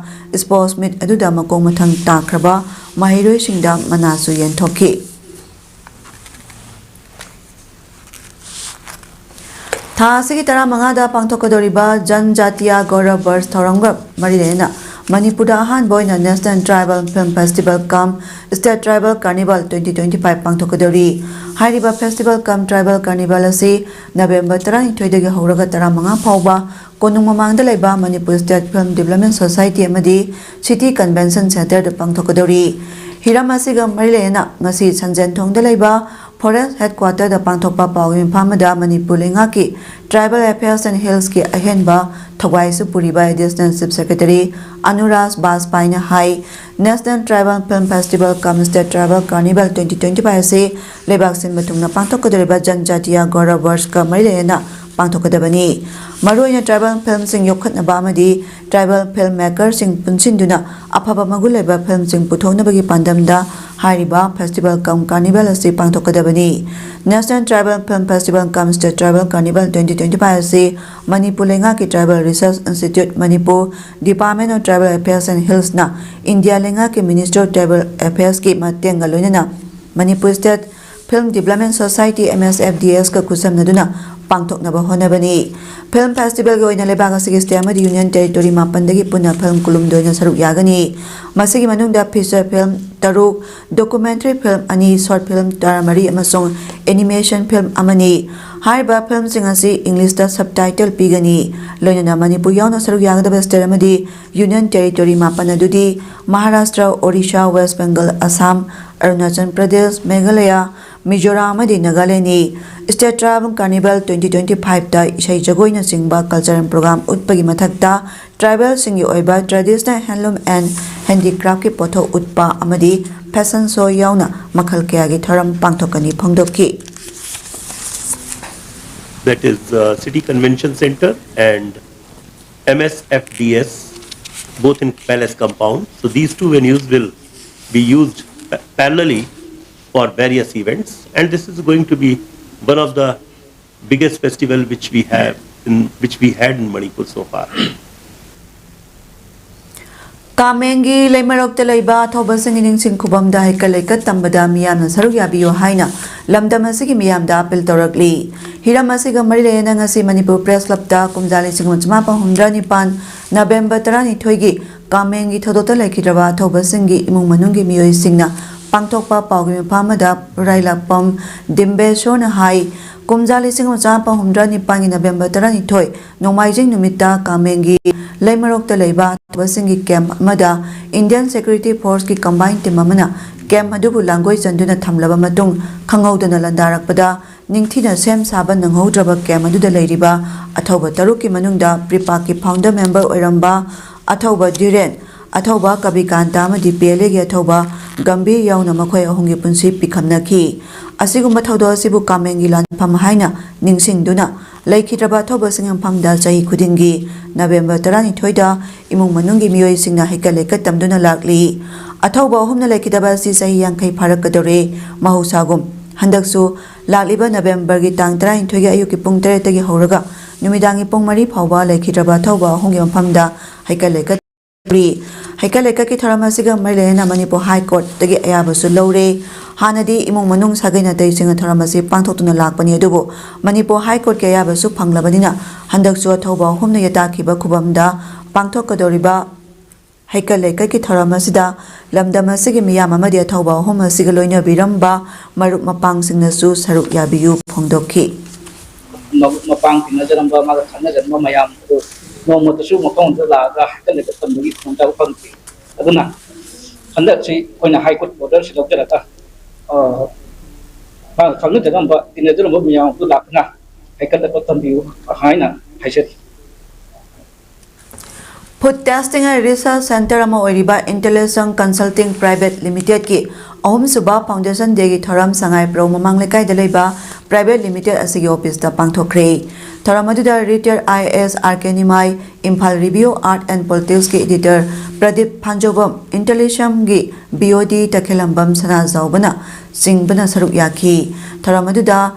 sports meet ꯑꯗꯨꯗ ꯃꯈꯣꯡ ꯃꯊꯪ ꯇꯥꯈ꯭ꯔꯕ ꯃꯍꯩꯔꯣꯏꯁꯤꯡꯗ ꯃꯅꯥꯁꯨ ꯌꯦꯟꯊꯣꯛꯈꯤ꯫ ꯊꯥ ꯑꯁꯤꯒꯤ ꯇꯔꯥꯃꯉꯥꯗ ꯄꯥꯡꯊꯣꯛꯀꯗꯧꯔꯤꯕ ꯖꯟꯖꯥꯇꯤꯌꯥ ꯒꯧꯔꯕ ꯕꯔꯁ ꯊꯧꯔꯝꯒ ꯃꯔꯤ ꯂꯩꯅꯅ ꯃꯅꯤꯄꯨꯔꯗ ꯑꯍꯥꯟꯕ ꯑꯣꯏꯅ National Tribal Film Festival cum State Tribal Carnival twenty twenty five ꯄꯥꯡꯊꯣꯛꯀꯗꯧꯔꯤ꯫ ꯍꯥꯏꯔꯤꯕ festival cum tribal carnival ꯑꯁꯤ ꯅꯕꯦꯝꯕꯔ ꯇꯔꯥꯅꯤꯊꯣꯏꯗꯒꯤ ꯍꯧꯔꯒ ꯇꯔꯥꯃꯉꯥ ꯐꯥꯎꯕ ꯀꯣꯅꯨꯡ ꯃꯃꯥꯡꯗ ꯂꯩꯕ Manipur State Film Development Society ꯑꯃꯗꯤ City Convention Centreꯗ ꯄꯥꯡꯊꯣꯛꯀꯗꯧꯔꯤ꯫ ꯍꯤꯔꯝ ꯑꯁꯤꯒ ꯃꯔꯤ ꯂꯩꯅꯅ ꯉꯁꯤ ꯁꯟꯖꯦꯟꯊꯣꯡꯗ ꯂꯩꯕ Forest Headquarterꯗ ꯄꯥꯡꯊꯣꯛꯄ ꯄꯥꯎꯒꯤ ꯃꯤꯐꯝ ꯑꯃꯗ ꯃꯅꯤꯄꯨꯔ ꯂꯩꯉꯥꯛꯀꯤ Tribal Affairs and Hillsꯀꯤ ꯑꯍꯦꯟꯕ ꯊꯧꯒꯥꯏꯁꯨ ꯄꯨꯔꯤꯕ Additional Chief Secretary ꯑꯅꯨꯔꯥꯖ ꯕꯥꯖꯄꯥꯏꯅ ꯍꯥꯏ, National Tribal Film Festival cum State Tribal Carnival twenty twenty five ꯑꯁꯤ ꯂꯩꯕꯥꯛ ꯁꯤꯟꯕ ꯊꯨꯡꯅ ꯄꯥꯡꯊꯣꯛꯀꯗꯧꯔꯤꯕ ꯖꯟꯖꯥꯇꯤꯌꯥ ꯒꯧꯔꯕ ꯕꯔꯁꯀ ꯃꯔꯤ ꯂꯩꯅꯅ ꯄꯥꯡꯊꯣꯛꯀꯗꯕꯅꯤ꯫ ꯃꯔꯨꯑꯣꯏꯅ tribal filmꯁꯤꯡ ꯌꯣꯛꯈꯠꯅꯕ ꯑꯃꯗꯤ tribal film makerꯁꯤꯡ ꯄꯨꯟꯁꯤꯟꯗꯨꯅ ꯑꯐꯕ ꯃꯒꯨꯟ ꯂꯩꯕ filmꯁꯤꯡ ꯄꯨꯊꯣꯛꯅꯕꯒꯤ ꯄꯥꯟꯗꯝꯗ ꯍꯥꯏꯔꯤꯕ festival cum carnival ꯑꯁꯤ ꯄꯥꯡꯊꯣꯛꯀꯗꯕꯅꯤ꯫ National Tribal Film Festival cum State Tribal Carnival twenty twenty five ꯑꯁꯤ ꯃꯅꯤꯄꯨꯔ ꯂꯩꯉꯥꯛꯀꯤ Tribal Research Institute Manipur, Department of Tribal Affairs and Hillsꯅ ꯏꯟꯗꯤꯌꯥ ꯂꯩꯉꯥꯛꯀꯤ Ministry of Tribal Affairsꯀꯤ ꯃꯇꯦꯡꯒ ꯂꯣꯏꯅꯅ Manipur State Film Development Society, M S F D S ꯀ ꯈꯨꯠꯁꯝꯅꯗꯨꯅ ꯄꯥꯡꯊꯣꯛꯅꯕ ꯍꯣꯠꯅꯕꯅꯤ꯫ Film Festival ꯒꯤ ꯑꯣꯏꯅ ꯂꯩꯕꯥꯛ ꯑꯁꯤꯒꯤ state ꯑꯃꯗꯤ union territory ꯃꯥꯄꯟꯗꯒꯤ ꯄꯨꯟꯅ film ꯀꯨꯟꯍꯨꯝꯗꯣꯏꯅ ꯁꯔꯨꯛ ꯌꯥꯒꯅꯤ꯫ ꯃꯁꯤꯒꯤ ꯃꯅꯨꯡꯗ feature film ꯇꯔꯨꯛ, documentary film ꯑꯅꯤ, short film ꯇꯔꯥꯃꯔꯤ ꯑꯃꯁꯨꯡ animation film ꯑꯃꯅꯤ꯫ ꯍꯥꯏꯔꯤꯕ film ꯁꯤꯡ ꯑꯁꯤ English ꯇ subtitle ꯄꯤꯒꯅꯤ꯫ ꯂꯣꯏꯅꯅ ꯃꯅꯤꯄꯨꯔ ꯌꯥꯎꯅ ꯁꯔꯨꯛ ꯌꯥꯒꯗꯕ state ꯑꯃꯗꯤ union territory ꯃꯥꯄꯟ ꯑꯗꯨꯗꯤ ꯃꯍꯥꯔꯥꯁꯇ꯭ꯔ, ꯑꯣꯔꯤꯁꯥ, ꯋꯦꯁ ꯕꯦꯡꯒꯜ, ꯑꯁꯥꯝ, ꯑꯔꯨꯅꯥꯆꯜ ꯄ꯭ꯔꯗꯦꯁ, ꯃꯦꯘꯥꯂꯌꯥ, ꯃꯤꯖꯣꯔꯥꯝ ꯑꯃꯗꯤ ꯅꯥꯒꯥꯂꯦꯟꯅꯤ꯫ State Tribal Carnival twenty twenty-five ꯇ ꯏꯁꯩ ꯖꯒꯣꯏꯅꯆꯤꯡꯕ cultural program ꯎꯠꯄꯒꯤ ꯃꯊꯛꯇ tribal ꯁꯤꯡꯒꯤ ꯑꯣꯏꯕ traditional handloom and handicraft ꯀꯤ ꯄꯣꯠꯊꯣꯛ ꯎꯠꯄ ꯑꯃꯗꯤ fashion show ꯌꯥꯎꯅ ꯃꯈꯜ ꯀꯌꯥꯒꯤ ꯊꯧꯔꯝ ꯄꯥꯡꯊꯣꯛꯀꯅꯤ ꯐꯣꯡꯗꯣꯛꯈꯤ꯫ That is uh, City Convention Center and M S F D S, both in Palace Compound. So these two venues will be used pa- parallelly for various events, and this is going to be one of the biggest festival which we have in, which we had in Manipur so far. ꯀꯥꯃꯦꯡꯒꯤ ꯂꯩꯃꯔꯣꯛꯇ ꯂꯩꯕ ꯑꯊꯧꯕꯁꯤꯡꯒꯤ ꯅꯤꯡꯁꯤꯡ ꯈꯨꯕꯝꯗ ꯍꯩꯀꯠ ꯂꯩꯀꯠ ꯇꯝꯕꯗ ꯃꯤꯌꯥꯝꯅ ꯁꯔꯨꯛ ꯌꯥꯕꯤꯌꯨ ꯍꯥꯏꯅ ꯂꯝꯗꯝ ꯑꯁꯤꯒꯤ ꯃꯤꯌꯥꯝꯗ appeal ꯇꯧꯔꯛꯂꯤ꯫ ꯍꯤꯔꯝ ꯑꯁꯤꯒ ꯃꯔꯤ ꯂꯩꯅꯅ ꯉꯁꯤ ꯃꯅꯤꯄꯨꯔ Press Club ꯇ ꯀꯨꯝꯖꯥ ꯂꯤꯁꯤꯡ ꯑꯃ ꯆꯃꯥꯄꯟ ꯍꯨꯝꯗ꯭ꯔꯥ ꯅꯤꯄꯥꯟ November ꯇꯔꯥꯅꯤꯊꯣꯏꯒꯤ ꯀꯥꯃꯦꯡꯒꯤ ꯊꯧꯗꯣꯛꯇ ꯂꯩꯈꯤꯗ꯭ꯔꯕ ꯑꯊꯧꯕꯁꯤꯡꯒꯤ ꯏꯃꯨꯡ ꯃꯅꯨꯡꯒꯤ ꯃꯤꯑꯣꯏꯁꯤꯡꯅ ꯄꯥꯡꯊꯣꯛꯄ ꯄꯥꯎꯒꯤ ꯃꯤꯐꯝ ꯑꯃꯗ ꯔꯥꯏꯂꯥꯛꯄꯝ ꯗꯤꯝꯕꯦꯁꯣꯔꯅ ꯍꯥꯏ, ꯀꯨꯝꯖꯥ ꯂꯤꯁꯤꯡ ꯑꯃ ꯆꯃꯥꯄꯟ ꯍꯨꯝꯗ꯭ꯔꯥ ꯅꯤꯄꯥꯟꯒꯤ November ꯇꯔꯥꯅꯤꯊꯣꯏ ꯅꯣꯡꯃꯥꯏꯖꯤꯡ ꯅꯨꯃꯤꯠꯇ ꯀꯥꯃꯦꯡꯒꯤ ꯂꯩꯃꯔꯣꯛꯇ ꯂꯩꯕ ꯑꯊꯧꯕꯁꯤꯡꯒꯤ camp ꯑꯃꯗ Indian Security Force ꯀꯤ combined team ꯑꯃꯅ camp ꯑꯗꯨꯕꯨ ꯂꯥꯡꯒꯣꯏ ꯆꯟꯗꯨꯅ ꯊꯝꯂꯕ ꯃꯇꯨꯡ ꯈꯪꯍꯧꯗꯅ ꯂꯥꯟꯗꯥꯔꯛꯄꯗ ꯅꯤꯡꯊꯤꯅ ꯁꯦꯝ ꯁꯥꯕ ꯅꯪꯍꯧꯗ꯭ꯔꯕ camp ꯑꯗꯨꯗ ꯂꯩꯔꯤꯕ ꯑꯊꯧꯕ ꯇꯔꯨꯛꯀꯤ ꯃꯅꯨꯡꯗ ꯄ꯭ꯔꯤꯄꯥꯛꯀꯤ founder member ꯑꯣꯏꯔꯝꯕ ꯑꯊꯧꯕ ꯙꯤꯔꯦꯟ, ꯑꯊꯧꯕ ꯀꯕꯤꯀꯥꯟꯇ ꯑꯃꯗꯤ ꯄꯤ ꯑꯦꯜ ꯑꯦꯒꯤ ꯑꯊꯧꯕ ꯒꯝꯚꯤꯔ ꯌꯥꯎꯅ ꯃꯈꯣꯏ ꯑꯍꯨꯝꯒꯤ ꯄꯨꯟꯁꯤ ꯄꯤꯈꯝꯅꯈꯤ꯫ ꯑꯁꯤꯒꯨꯝꯕ ꯊꯧꯗꯣꯛ ꯑꯁꯤꯕꯨ ꯀꯥꯃꯦꯡꯒꯤ ꯂꯥꯟꯐꯝ ꯍꯥꯏꯅ ꯅꯤꯡꯁꯤꯡꯗꯨꯅ ꯂꯩꯈꯤꯗ꯭ꯔꯕ ꯑꯊꯧꯕꯁꯤꯡꯒꯤ ꯃꯐꯝꯗ ꯆꯍꯤ ꯈꯨꯗꯤꯡꯒꯤ November ꯇꯔꯥꯅꯤꯊꯣꯏꯗ ꯏꯃꯨꯡ ꯃꯅꯨꯡꯒꯤ ꯃꯤꯑꯣꯏꯁꯤꯡꯅ ꯍꯩꯀꯠ ꯂꯩꯀꯠ ꯇꯝꯗꯨꯅ ꯂꯥꯛꯂꯤ꯫ ꯑꯊꯧꯕ ꯑꯍꯨꯝꯅ ꯂꯩꯈꯤꯗꯕ ꯑꯁꯤ ꯆꯍꯤ ꯌꯥꯡꯈꯩ ꯐꯥꯔꯛꯀꯗꯧꯔꯦ꯫ ꯃꯍꯧꯁꯥꯒꯨꯝ ꯍꯟꯗꯛꯁꯨ ꯂꯥꯛꯂꯤꯕ November ꯒꯤ ꯇꯥꯡ ꯇꯔꯥꯅꯤꯊꯣꯏꯒꯤ ꯑꯌꯨꯛꯀꯤ ꯄꯨꯡ ꯇꯔꯦꯠꯇꯒꯤ ꯍꯧꯔꯒ ꯅꯨꯃꯤꯗꯥꯡꯒꯤ ꯄꯨꯡ ꯃꯔꯤ ꯐꯥꯎꯕ ꯂꯩꯈꯤꯗ꯭ꯔꯕ ꯑꯊꯧꯕ ꯑꯍꯨꯝꯒꯤ ꯃꯐꯝꯗ ꯍꯩꯀꯠ ꯂꯩꯀꯠ ꯇꯧꯔꯤ꯫ ꯍꯩꯀꯠ ꯂꯩꯀꯠꯀꯤ ꯊꯧꯔꯝ ꯑꯁꯤꯒ ꯃꯔꯤ ꯂꯩꯅꯅ ꯃꯅꯤꯄꯨꯔ High Court ꯇꯒꯤ ꯑꯌꯥꯕꯁꯨ ꯂꯧꯔꯦ꯫ ꯍꯥꯟꯅꯗꯤ ꯏꯃꯨꯡ ꯃꯅꯨꯡ ꯁꯥꯒꯩ ꯅꯥꯇꯩꯁꯤꯡꯅ ꯊꯧꯔꯝ ꯑꯁꯤ ꯄꯥꯡꯊꯣꯛꯇꯨꯅ ꯂꯥꯛꯄꯅꯤ, ꯑꯗꯨꯕꯨ ꯃꯅꯤꯄꯨꯔ ꯍꯥꯏ ꯀꯣꯔꯠꯀꯤ ꯑꯌꯥꯕꯁꯨ ꯐꯪꯂꯕꯅꯤꯅ ꯍꯟꯗꯛꯁꯨ ꯑꯊꯧꯕ ꯑꯍꯨꯝꯅ ꯌꯦꯇꯥꯈꯤꯕ ꯈꯨꯕꯝꯗ ꯄꯥꯡꯊꯣꯛꯀꯗꯧꯔꯤꯕ ꯍꯩꯀꯠ ꯂꯩꯀꯠꯀꯤ ꯊꯧꯔꯝ ꯑꯁꯤꯗ ꯂꯝꯗꯝ ꯑꯁꯤꯒꯤ ꯃꯤꯌꯥꯝ ꯑꯃꯗꯤ ꯑꯊꯧꯕ ꯑꯍꯨꯝ ꯑꯁꯤꯒ ꯂꯣꯏꯅꯕꯤꯔꯝꯕ ꯃꯔꯨꯞ ꯃꯄꯥꯡꯁꯤꯡꯅꯁꯨ ꯁꯔꯨꯛ ꯌꯥꯕꯤꯌꯨ ꯐꯣꯡꯗꯣꯛꯈꯤ꯫ ꯃꯔꯨꯞ ꯃꯄꯥꯡ ꯇꯤꯟꯅꯖꯔꯝꯕ, ꯃꯥꯒ ꯈꯪꯅꯖꯔꯝꯕ ꯃꯌꯥꯝ ꯑꯗꯨ ꯅꯣꯡꯃꯇꯁꯨ ꯃꯐꯝ ꯑꯗꯨꯗ ꯂꯥꯛꯑꯒ ꯍꯩꯀꯠ ꯂꯩꯀꯠ ꯇꯝꯕꯒꯤ ꯈꯨꯗꯣꯡꯆꯥꯕ ꯐꯪꯈꯤ꯫ ꯑꯗꯨꯅ ꯍꯟꯗꯛꯁꯤ ꯑꯩꯈꯣꯏꯅ ꯍꯥꯏ ꯀꯣꯔꯠ ꯑꯣꯔꯗꯔꯁꯤ ꯂꯧꯖꯔꯒ, ꯑ, ꯃꯥꯒ ꯈꯪꯅꯖꯔꯝꯕ, ꯇꯤꯟꯅꯖꯔꯝꯕ ꯃꯌꯥꯝ ꯑꯗꯨ ꯂꯥꯛꯇꯨꯅ ꯍꯩꯀꯠ ꯂꯩꯀꯠ ꯇꯝꯕꯤꯌꯨ ꯍꯥꯏꯅ ꯍꯥꯏꯖꯔꯤ꯫ Food Testing and Research Center ꯑꯃ ꯑꯣꯏꯔꯤꯕ Intellisung Consulting Private Limitedꯀꯤ ꯑꯍꯨꯝꯁꯨꯕ Foundation Dayꯒꯤ ꯊꯧꯔꯝ ꯁꯉꯥꯏ ꯄ꯭ꯔꯧ ꯃꯃꯥꯡ ꯂꯩꯀꯥꯏꯗ ꯂꯩꯕ Private Limited ꯑꯁꯤꯒꯤ ꯑꯣꯐꯤꯁꯇ ꯄꯥꯡꯊꯣꯛꯈ꯭ꯔꯦ꯫ ꯊꯧꯔꯝ ꯑꯗꯨꯗ retired IAS RK Nimai, Imphal Review Art and Politicsꯀꯤ editor Pradeep ꯐꯥꯟꯖꯧꯕꯝ, Intellisungꯒꯤ BOD ꯇꯈꯦꯂꯝꯕꯝ ꯁꯅꯥꯖꯥꯎꯕꯅ ꯆꯤꯡꯕꯅ ꯁꯔꯨꯛ ꯌꯥꯈꯤ꯫ ꯊꯧꯔꯝ ꯑꯗꯨꯗ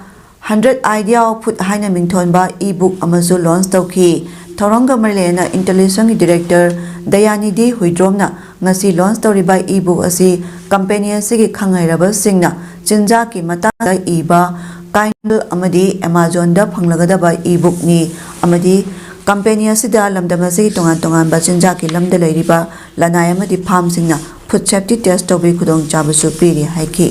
Hundred Idea of Food ꯍꯥꯏꯅ ꯃꯤꯡꯊꯣꯟꯕ e-book ꯑꯃꯁꯨ launch ꯇꯧꯈꯤ꯫ ꯊꯧꯔꯝꯒ ꯃꯔꯤ ꯂꯩꯅꯅ Intellisungꯒꯤ director ꯗꯌꯥꯅꯤꯙꯤ ꯍꯨꯏꯗ꯭ꯔꯣꯝꯅ ꯉꯁꯤ launch ꯇꯧꯔꯤꯕ e-book ꯑꯁꯤ company ꯑꯁꯤꯒꯤ ꯈꯪ ꯍꯩꯔꯕꯁꯤꯡꯅ ꯆꯤꯟꯖꯥꯛꯀꯤ ꯃꯇꯥꯡꯗ ꯏꯕ Kindle ꯑꯃꯗꯤ Amazonꯗ ꯐꯪꯂꯒꯗꯕ e-bookꯅꯤ ꯑꯃꯗꯤ company ꯑꯁꯤꯗ ꯂꯝꯗꯝ ꯑꯁꯤꯒꯤ ꯇꯣꯉꯥꯟ ꯇꯣꯉꯥꯟꯕ ꯆꯤꯟꯖꯥꯛꯀꯤ ꯂꯝꯗ ꯂꯩꯔꯤꯕ ꯂꯅꯥꯏ ꯑꯃꯗꯤ farmꯁꯤꯡꯅ food safety test ꯇꯧꯕꯒꯤ ꯈꯨꯗꯣꯡꯆꯥꯕꯁꯨ ꯄꯤꯔꯤ ꯍꯥꯏꯈꯤ꯫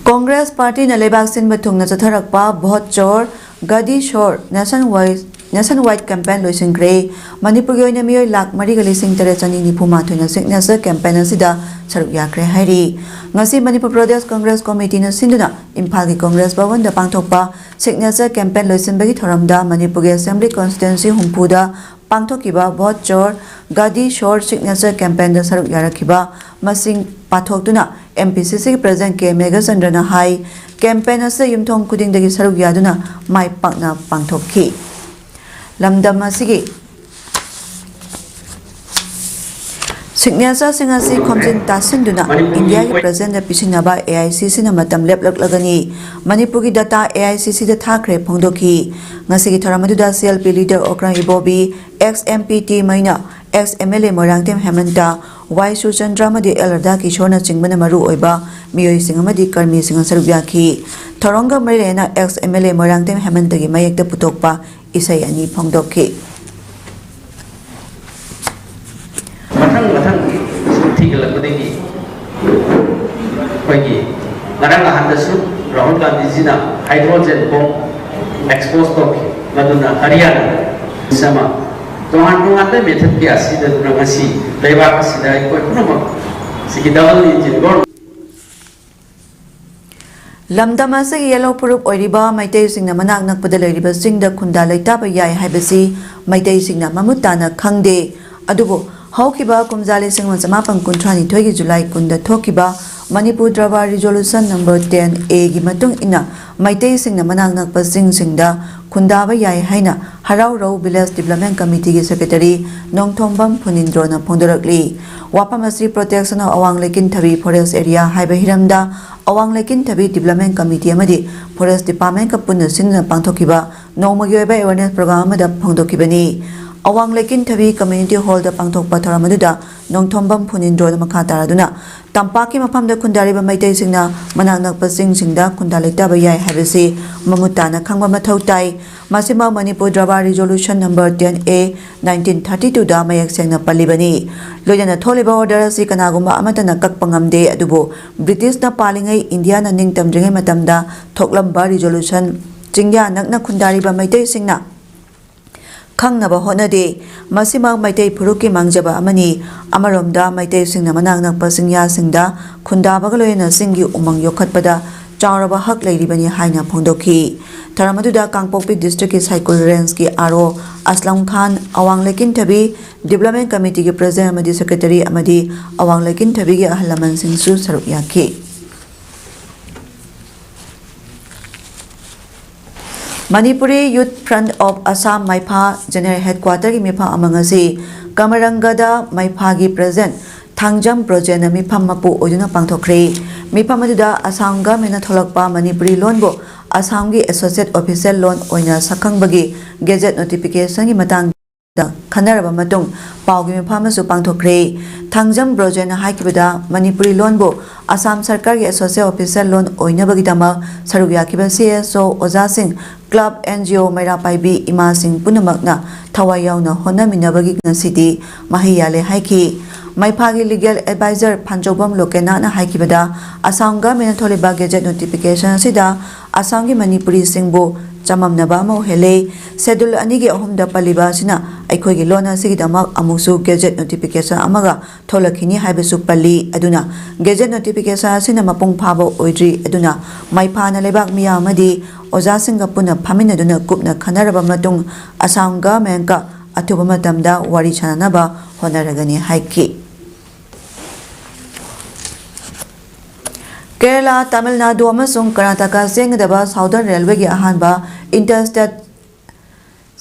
ꯀꯣꯡꯒ꯭ꯔꯦꯁ ꯄꯥꯔꯇꯤꯅ ꯂꯩꯕꯥꯛ ꯁꯤꯟꯕ ꯊꯨꯡꯅ ꯆꯠꯊꯔꯛꯄ ꯚꯣꯠ ꯆꯣꯔ, ꯒꯗꯤ ꯁꯣꯔ nationwide, nationwide campaign ꯂꯣꯏꯁꯤꯟꯈ꯭ꯔꯦ꯫ ꯃꯅꯤꯄꯨꯔꯒꯤ ꯑꯣꯏꯅ ꯃꯤꯑꯣꯏ ꯂꯥꯈ ꯃꯔꯤꯒ ꯂꯤꯁꯤꯡ ꯇꯔꯦꯠ ꯆꯅꯤ ꯅꯤꯐꯨ ꯃꯥꯊꯣꯏꯅ signature campaign ꯑꯁꯤꯗ ꯁꯔꯨꯛ ꯌꯥꯈ꯭ꯔꯦ ꯍꯥꯏꯔꯤ꯫ ꯉꯁꯤ ꯃꯅꯤꯄꯨꯔ ꯄ꯭ꯔꯗꯦꯁ ꯀꯣꯡꯒ꯭ꯔꯦꯁ ꯀꯣꯃꯤꯇꯤꯅ ꯁꯤꯟꯗꯨꯅ ꯏꯝꯐꯥꯜꯒꯤ ꯀꯣꯡꯒ꯭ꯔꯦꯁ ꯚꯕꯟꯗ ꯄꯥꯡꯊꯣꯛꯄ signature campaign ꯂꯣꯏꯁꯤꯟꯕꯒꯤ ꯊꯧꯔꯝꯗ ꯃꯅꯤꯄꯨꯔꯒꯤ assembly constituency ꯍꯨꯝꯐꯨꯗ ꯄꯥꯡꯊꯣꯛꯈꯤꯕ ꯚꯣꯠ ꯆꯣꯔ, ꯒꯥꯗꯤ ꯁꯣꯔ signature campaignꯗ ꯁꯔꯨꯛ ꯌꯥꯔꯛꯈꯤꯕ ꯃꯁꯤꯡ ꯄꯥꯊꯣꯛꯇꯨꯅ MPCCꯒꯤ president K ꯃꯦꯘꯆꯟꯗ꯭ꯔꯅ ꯍꯥꯏ, campaign ꯑꯁꯤꯗ ꯌꯨꯝꯊꯣꯡ ꯈꯨꯗꯤꯡꯗꯒꯤ ꯁꯔꯨꯛ ꯌꯥꯗꯨꯅ ꯃꯥꯏ ꯄꯥꯛꯅ ꯄꯥꯡꯊꯣꯛꯈꯤ꯫ ꯂꯝꯗꯝ ꯑꯁꯤꯒꯤ Signatureꯁꯤꯡ ꯑꯁꯤ ꯈꯣꯝꯖꯤꯟ ꯇꯥꯁꯤꯟꯗꯨꯅ ꯏꯟꯗꯤꯌꯥꯒꯤ ꯄ꯭ꯔꯦꯁꯤꯗꯦꯟꯗ ꯄꯤꯁꯤꯟꯅꯕ ꯑꯦ ꯑꯥꯏ ꯁꯤ ꯁꯤꯅ ꯃꯇꯝ ꯂꯦꯞꯂꯛꯂꯒꯅꯤ꯫ ꯃꯅꯤꯄꯨꯔꯒꯤ data ꯑꯦ ꯑꯥꯏ ꯁꯤ ꯁꯤꯗ ꯊꯥꯈ꯭ꯔꯦ ꯐꯣꯡꯗꯣꯛꯈꯤ꯫ ꯉꯁꯤꯒꯤ ꯊꯧꯔꯝ ꯑꯗꯨꯗ C L P leader Okram Ibobi, ex M P ꯇꯦꯡꯃꯩꯅ, ex M L A Moirangthem Hemanta, Y Surchandra ꯑꯃꯗꯤ ꯑꯦꯜ ꯔꯥꯙꯥꯀꯤꯁꯣꯔꯅꯆꯤꯡꯕꯅ ꯃꯔꯨ ꯑꯣꯏꯕ ꯃꯤꯑꯣꯏꯁꯤꯡ ꯑꯃꯗꯤ ꯀꯔꯃꯤꯁꯤꯡꯅ ꯁꯔꯨꯛ ꯌꯥꯈꯤ꯫ ꯊꯧꯔꯝꯒ ꯃꯔꯤ ꯂꯩꯅꯅ ex M L A Moirangthem ꯍꯦꯃꯟꯇꯒꯤ ꯃꯌꯦꯛꯇ ꯄꯨꯊꯣꯛꯄ ꯏꯁꯩ ꯑꯅꯤ ꯐꯣꯡꯗꯣꯛꯈꯤ꯫ ꯃꯊꯪ ꯃꯊꯪ ꯁꯨꯝ ꯊꯤꯒꯠꯂꯛꯄꯗꯒꯤ ꯑꯩꯈꯣꯏꯒꯤ ꯉꯔꯥꯡ ꯅꯍꯥꯟꯗꯁꯨ ꯔꯥꯍꯨꯜ ꯒꯥꯟꯙꯤꯖꯤꯅ hydrogen bomb expose ꯇꯧꯈꯤ, ꯃꯗꯨꯅ ꯍꯔꯤꯌꯥꯅꯥꯗ ꯑꯃ ꯇꯣꯉꯥꯟ ꯇꯣꯉꯥꯟꯕ method ꯀꯌꯥ ꯁꯤꯖꯤꯟꯅꯗꯨꯅ ꯉꯁꯤ ꯂꯩꯕꯥꯛ ꯑꯁꯤꯗ ꯑꯩꯈꯣꯏ ꯄꯨꯝꯅꯃꯛ ꯁꯤꯒꯤ double engine government ꯂꯝꯗꯝ ꯑꯁꯤꯒꯤ ꯌꯦꯜꯍꯧ ꯐꯨꯔꯨꯞ ꯑꯣꯏꯔꯤꯕ ꯃꯩꯇꯩꯁꯤꯡꯅ ꯃꯅꯥꯛ ꯅꯛꯄꯗ ꯂꯩꯔꯤꯕ ꯆꯤꯡꯗ ꯈꯨꯟꯗꯥ ꯂꯩꯇꯥꯕ ꯌꯥꯏ ꯍꯥꯏꯕꯁꯤ ꯃꯩꯇꯩꯁꯤꯡꯅ ꯃꯃꯨꯠ ꯇꯥꯅ ꯈꯪꯗꯦ꯫ ꯑꯗꯨꯕꯨ ꯍꯧꯈꯤꯕ ꯀꯨꯝꯖꯥ ꯂꯤꯁꯤꯡ ꯑꯃ ꯆꯃꯥꯄꯟ ꯀꯨꯟꯊ꯭ꯔꯥ ꯅꯤꯊꯣꯏꯒꯤ ꯖꯨꯂꯥꯏ ꯀꯨꯟꯗ ꯊꯣꯛꯈꯤꯕ Manipur ꯗ꯭ꯔꯕꯥ resolution number ten A ꯒꯤ ꯃꯇꯨꯡ ꯏꯟꯅ ꯃꯩꯇꯩꯁꯤꯡꯅ ꯃꯅꯥꯛ ꯅꯛꯄ ꯆꯤꯡꯁꯤꯡꯗ ꯈꯨꯟꯗꯥꯕ ꯌꯥꯏ ꯍꯥꯏꯅ ꯍꯔꯥꯎꯔꯧ village development committee ꯒꯤ secretary ꯅꯣꯡꯊꯣꯝꯕꯝ ꯐꯨꯅꯤꯟꯗ꯭ꯔꯣꯅ ꯐꯣꯡꯗꯣꯔꯛꯂꯤ꯫ ꯋꯥꯐꯝ ꯑꯁꯤ protection of ꯑꯋꯥꯡ ꯂꯩꯀꯤꯟꯊꯕꯤ forest area ꯍꯥꯏꯕ ꯍꯤꯔꯝꯗ ꯑꯋꯥꯡ ꯂꯩꯀꯤꯟꯊꯕꯤ development committee ꯑꯃꯗꯤ forest department ꯀ ꯄꯨꯟꯅ ꯁꯤꯟꯗꯨꯅ ꯄꯥꯡꯊꯣꯛꯈꯤꯕ ꯅꯣꯡꯃꯒꯤ ꯑꯣꯏꯕ awareness program ꯑꯃꯗ ꯐꯣꯡꯗꯣꯛꯈꯤꯕꯅꯤ꯫ ꯑꯋꯥꯡ ꯂꯩꯀꯤꯟꯊꯕꯤ community hall ꯗ ꯄꯥꯡꯊꯣꯛꯄ ꯊꯧꯔꯝ ꯑꯗꯨꯗ ꯅꯣꯡꯊꯣꯝꯕꯝ ꯐꯨꯅꯤꯟꯗ꯭ꯔꯣꯅ ꯃꯈꯥ ꯇꯥꯔꯗꯨꯅ ꯇꯝꯄꯥꯛꯀꯤ ꯃꯐꯝꯗ ꯈꯨꯟꯗꯥꯔꯤꯕ ꯃꯩꯇꯩꯁꯤꯡꯅ ꯃꯅꯥꯛ ꯅꯛꯄ ꯆꯤꯡꯁꯤꯡꯗ ꯈꯨꯟꯗꯥ ꯂꯩꯇꯥꯕ ꯌꯥꯏ ꯍꯥꯏꯕꯁꯤ ꯃꯃꯨꯠ ꯇꯥꯅ ꯈꯪꯕ ꯃꯊꯧ ꯇꯥꯏ꯫ ꯃꯁꯤꯃꯛ Manipur ꯗ꯭ꯔꯕꯥ resolution number ten A nineteen thirty two ꯗ ꯃꯌꯦꯛ ꯁꯦꯡꯅ ꯄꯜꯂꯤꯕꯅꯤ꯫ ꯂꯣꯏꯅꯅ ꯊꯣꯛꯂꯤꯕ order ꯑꯁꯤ ꯀꯅꯥꯒꯨꯝꯕ ꯑꯃꯠꯇꯅ ꯀꯛꯄ ꯉꯝꯗꯦ, ꯑꯗꯨꯕꯨ ꯕ꯭ꯔꯤꯇꯤꯁꯅ ꯄꯥꯜꯂꯤꯉꯩ ꯏꯟꯗꯤꯌꯥꯅ ꯅꯤꯡꯇꯝꯗ꯭ꯔꯤꯉꯩ ꯃꯇꯝꯗ ꯊꯣꯛꯂꯝꯕ resolution ꯆꯤꯡꯌꯥ ꯅꯛꯅ ꯈꯨꯟꯗꯥꯔꯤꯕ ꯃꯩꯇꯩꯁꯤꯡꯅ ꯈꯪꯅꯕ ꯍꯣꯠꯅꯗꯦ꯫ ꯃꯁꯤꯃꯛ ꯃꯩꯇꯩ ꯐꯨꯔꯨꯞꯀꯤ ꯃꯥꯡꯖꯕ ꯑꯃꯅꯤ꯫ ꯑꯃꯔꯣꯝꯗ ꯃꯩꯇꯩꯁꯤꯡꯅ ꯃꯅꯥꯛ ꯅꯛꯄ ꯆꯤꯡꯌꯥꯁꯤꯡꯗ ꯈꯨꯟꯗꯥꯕꯒ ꯂꯣꯏꯅꯅ ꯆꯤꯡꯒꯤ ꯎꯃꯪ ꯌꯣꯛꯈꯠꯄꯗ ꯆꯥꯎꯔꯕ ꯍꯛ ꯂꯩꯔꯤꯕꯅꯤ ꯍꯥꯏꯅ ꯐꯣꯡꯗꯣꯛꯈꯤ꯫ ꯊꯧꯔꯝ ꯑꯗꯨꯗ ꯀꯥꯡꯄꯣꯛꯄꯤ district ꯀꯤ ꯁꯥꯏꯀꯨꯜ range ꯀꯤ R O ꯑꯁꯂꯝ ꯈꯥꯟ, ꯑꯋꯥꯡ ꯂꯩꯀꯤꯟꯊꯕꯤ development committee ꯒꯤ president ꯑꯃꯗꯤ secretary ꯑꯃꯗꯤ ꯑꯋꯥꯡ ꯂꯩꯀꯤꯟꯊꯕꯤꯒꯤ ꯑꯍꯜ ꯂꯃꯟꯁꯤꯡꯁꯨ ꯁꯔꯨꯛ ꯌꯥꯈꯤ꯫ Manipuri Youth Front of Assam ꯃꯥꯏꯐꯥ general headquarter ꯒꯤ ꯃꯤꯐꯝ ꯑꯃ ꯉꯁꯤ ꯀꯃꯔꯪꯒꯗ ꯃꯩꯐꯥꯒꯤ ꯄ꯭ꯔꯦꯁꯤꯗꯦꯟꯠ ꯊꯥꯡꯖꯝ ꯕ꯭ꯔꯣꯖꯦꯟꯅ ꯃꯤꯐꯝ ꯃꯄꯨ ꯑꯣꯏꯗꯨꯅ ꯄꯥꯡꯊꯣꯛꯈ꯭ꯔꯦ꯫ ꯃꯤꯐꯝ ꯑꯗꯨꯗ ꯑꯁꯥꯝ ꯒꯚꯔꯟꯃꯦꯟꯠꯅ ꯊꯣꯛꯂꯛꯄ ꯃꯅꯤꯄꯨꯔꯤ ꯂꯣꯟꯕꯨ ꯑꯁꯥꯝꯒꯤ ꯑꯦꯁꯣꯁꯤꯌꯦꯠ ꯑꯣꯐꯤꯁꯤꯌꯦꯜ ꯂꯣꯟ ꯑꯣꯏꯅ ꯁꯛꯈꯪꯕꯒꯤ ꯒꯦꯖꯦꯠ ꯅꯣꯇꯤꯐꯤꯀꯦꯁꯟꯒꯤ ꯃꯇꯥꯡꯗ ꯈꯟꯅꯔꯕ ꯃꯇꯨꯡ ꯄꯥꯎꯒꯤ ꯃꯤꯐꯝ ꯑꯃꯁꯨ ꯄꯥꯡꯊꯣꯛꯈ꯭ꯔꯦ꯫ ꯊꯥꯡꯖꯝ ꯕ꯭ꯔꯣꯖꯦꯟꯅ ꯍꯥꯏꯈꯤꯕꯗ, ꯃꯅꯤꯄꯨꯔꯤ ꯂꯣꯟꯕꯨ ꯑꯁꯥꯝ ꯁꯔꯀꯥꯔꯒꯤ ꯑꯦꯁꯣꯁꯤꯌꯦꯠ ꯑꯣꯐꯤꯁꯤꯌꯦꯜ ꯂꯣꯟ ꯑꯣꯏꯅꯕꯒꯤꯗꯃꯛ ꯁꯔꯨꯛ ꯌꯥꯈꯤꯕ ꯁꯤ ꯑꯦꯁ ꯑꯣ, ꯑꯣꯖꯥꯁꯤꯡ, ꯀ꯭ꯂꯕ, ꯑꯦꯟ ꯖꯤ ꯑꯣ, ꯃꯩꯔꯥ ꯄꯥꯏꯕꯤ ꯏꯃꯥꯁꯤꯡ ꯄꯨꯝꯅꯃꯛꯅ ꯊꯋꯥꯏ ꯌꯥꯎꯅ ꯍꯣꯠꯅꯃꯤꯟꯅꯕꯒꯤ ꯉꯁꯤꯗꯤ ꯃꯍꯩ ꯌꯥꯜꯂꯦ ꯍꯥꯏꯈꯤ꯫ ꯃꯩꯐꯥꯒꯤ ꯂꯤꯒꯦꯜ ꯑꯦꯗꯚꯥꯏꯖꯔ ꯐꯥꯟꯆꯧꯕꯝ ꯂꯣꯀꯦꯅꯥꯠꯅ ꯍꯥꯏꯈꯤꯕꯗ, ꯑꯁꯥꯝ ꯒꯚꯔꯟꯃꯦꯟꯠꯅ ꯊꯣꯛꯂꯤꯕ ꯒꯦꯖꯦꯠ ꯅꯣꯇꯤꯐꯤꯀꯦꯁꯟ ꯑꯁꯤꯗ ꯑꯁꯥꯝꯒꯤ ꯃꯅꯤꯄꯨꯔꯤꯁꯤꯡꯕꯨ ꯆꯃꯝꯅꯕ ꯑꯃ ꯑꯣꯏꯍꯜꯂꯦ꯫ ꯁꯦꯗꯨꯜ ꯑꯅꯤꯒꯤ ꯑꯍꯨꯝꯗ ꯄꯜꯂꯤꯕ ꯑꯁꯤꯅ ꯑꯩꯈꯣꯏꯒꯤ ꯂꯣꯟ ꯑꯁꯤꯒꯤꯗꯃꯛ ꯑꯃꯨꯛꯁꯨ ꯒꯦꯖꯦꯠ ꯅꯣꯇꯤꯐꯤꯀꯦꯁꯟ ꯑꯃꯒ ꯊꯣꯛꯂꯛꯈꯤꯅꯤ ꯍꯥꯏꯕꯁꯨ ꯄꯜꯂꯤ꯫ ꯑꯗꯨꯅ ꯒꯦꯖꯦꯠ ꯅꯣꯇꯤꯐꯤꯀꯦꯁꯟ ꯑꯁꯤꯅ ꯃꯄꯨꯡ ꯐꯥꯕ ꯑꯣꯏꯗ꯭ꯔꯤ꯫ ꯑꯗꯨꯅ ꯃꯩꯐꯥꯅ ꯂꯩꯕꯥꯛ ꯃꯤꯌꯥꯝ ꯑꯃꯗꯤ ꯑꯣꯖꯥꯁꯤꯡꯒ ꯄꯨꯟꯅ ꯐꯝꯃꯤꯟꯅꯗꯨꯅ ꯀꯨꯞꯅ ꯈꯟꯅꯔꯕ ꯃꯇꯨꯡ ꯑꯁꯥꯝ ꯒꯚꯔꯟꯃꯦꯟꯠꯀ ꯑꯊꯨꯕ ꯃꯇꯝꯗ ꯋꯥꯔꯤ ꯁꯥꯅꯅꯕ ꯍꯣꯠꯅꯔꯒꯅꯤ ꯍꯥꯏꯈꯤ꯫ ꯀꯦꯔꯂꯥ, ꯇꯥꯃꯤꯜ ꯅꯥꯗꯨ ꯑꯃꯁꯨꯡ ꯀꯔꯅꯥꯇꯀꯥ ꯆꯦꯟꯒꯗꯕ ꯁꯥꯎꯗꯔꯟ ꯔꯦꯜꯋꯦꯒꯤ ꯑꯍꯥꯟꯕ ꯏꯟꯇꯔ ꯁ꯭ꯇꯦꯠ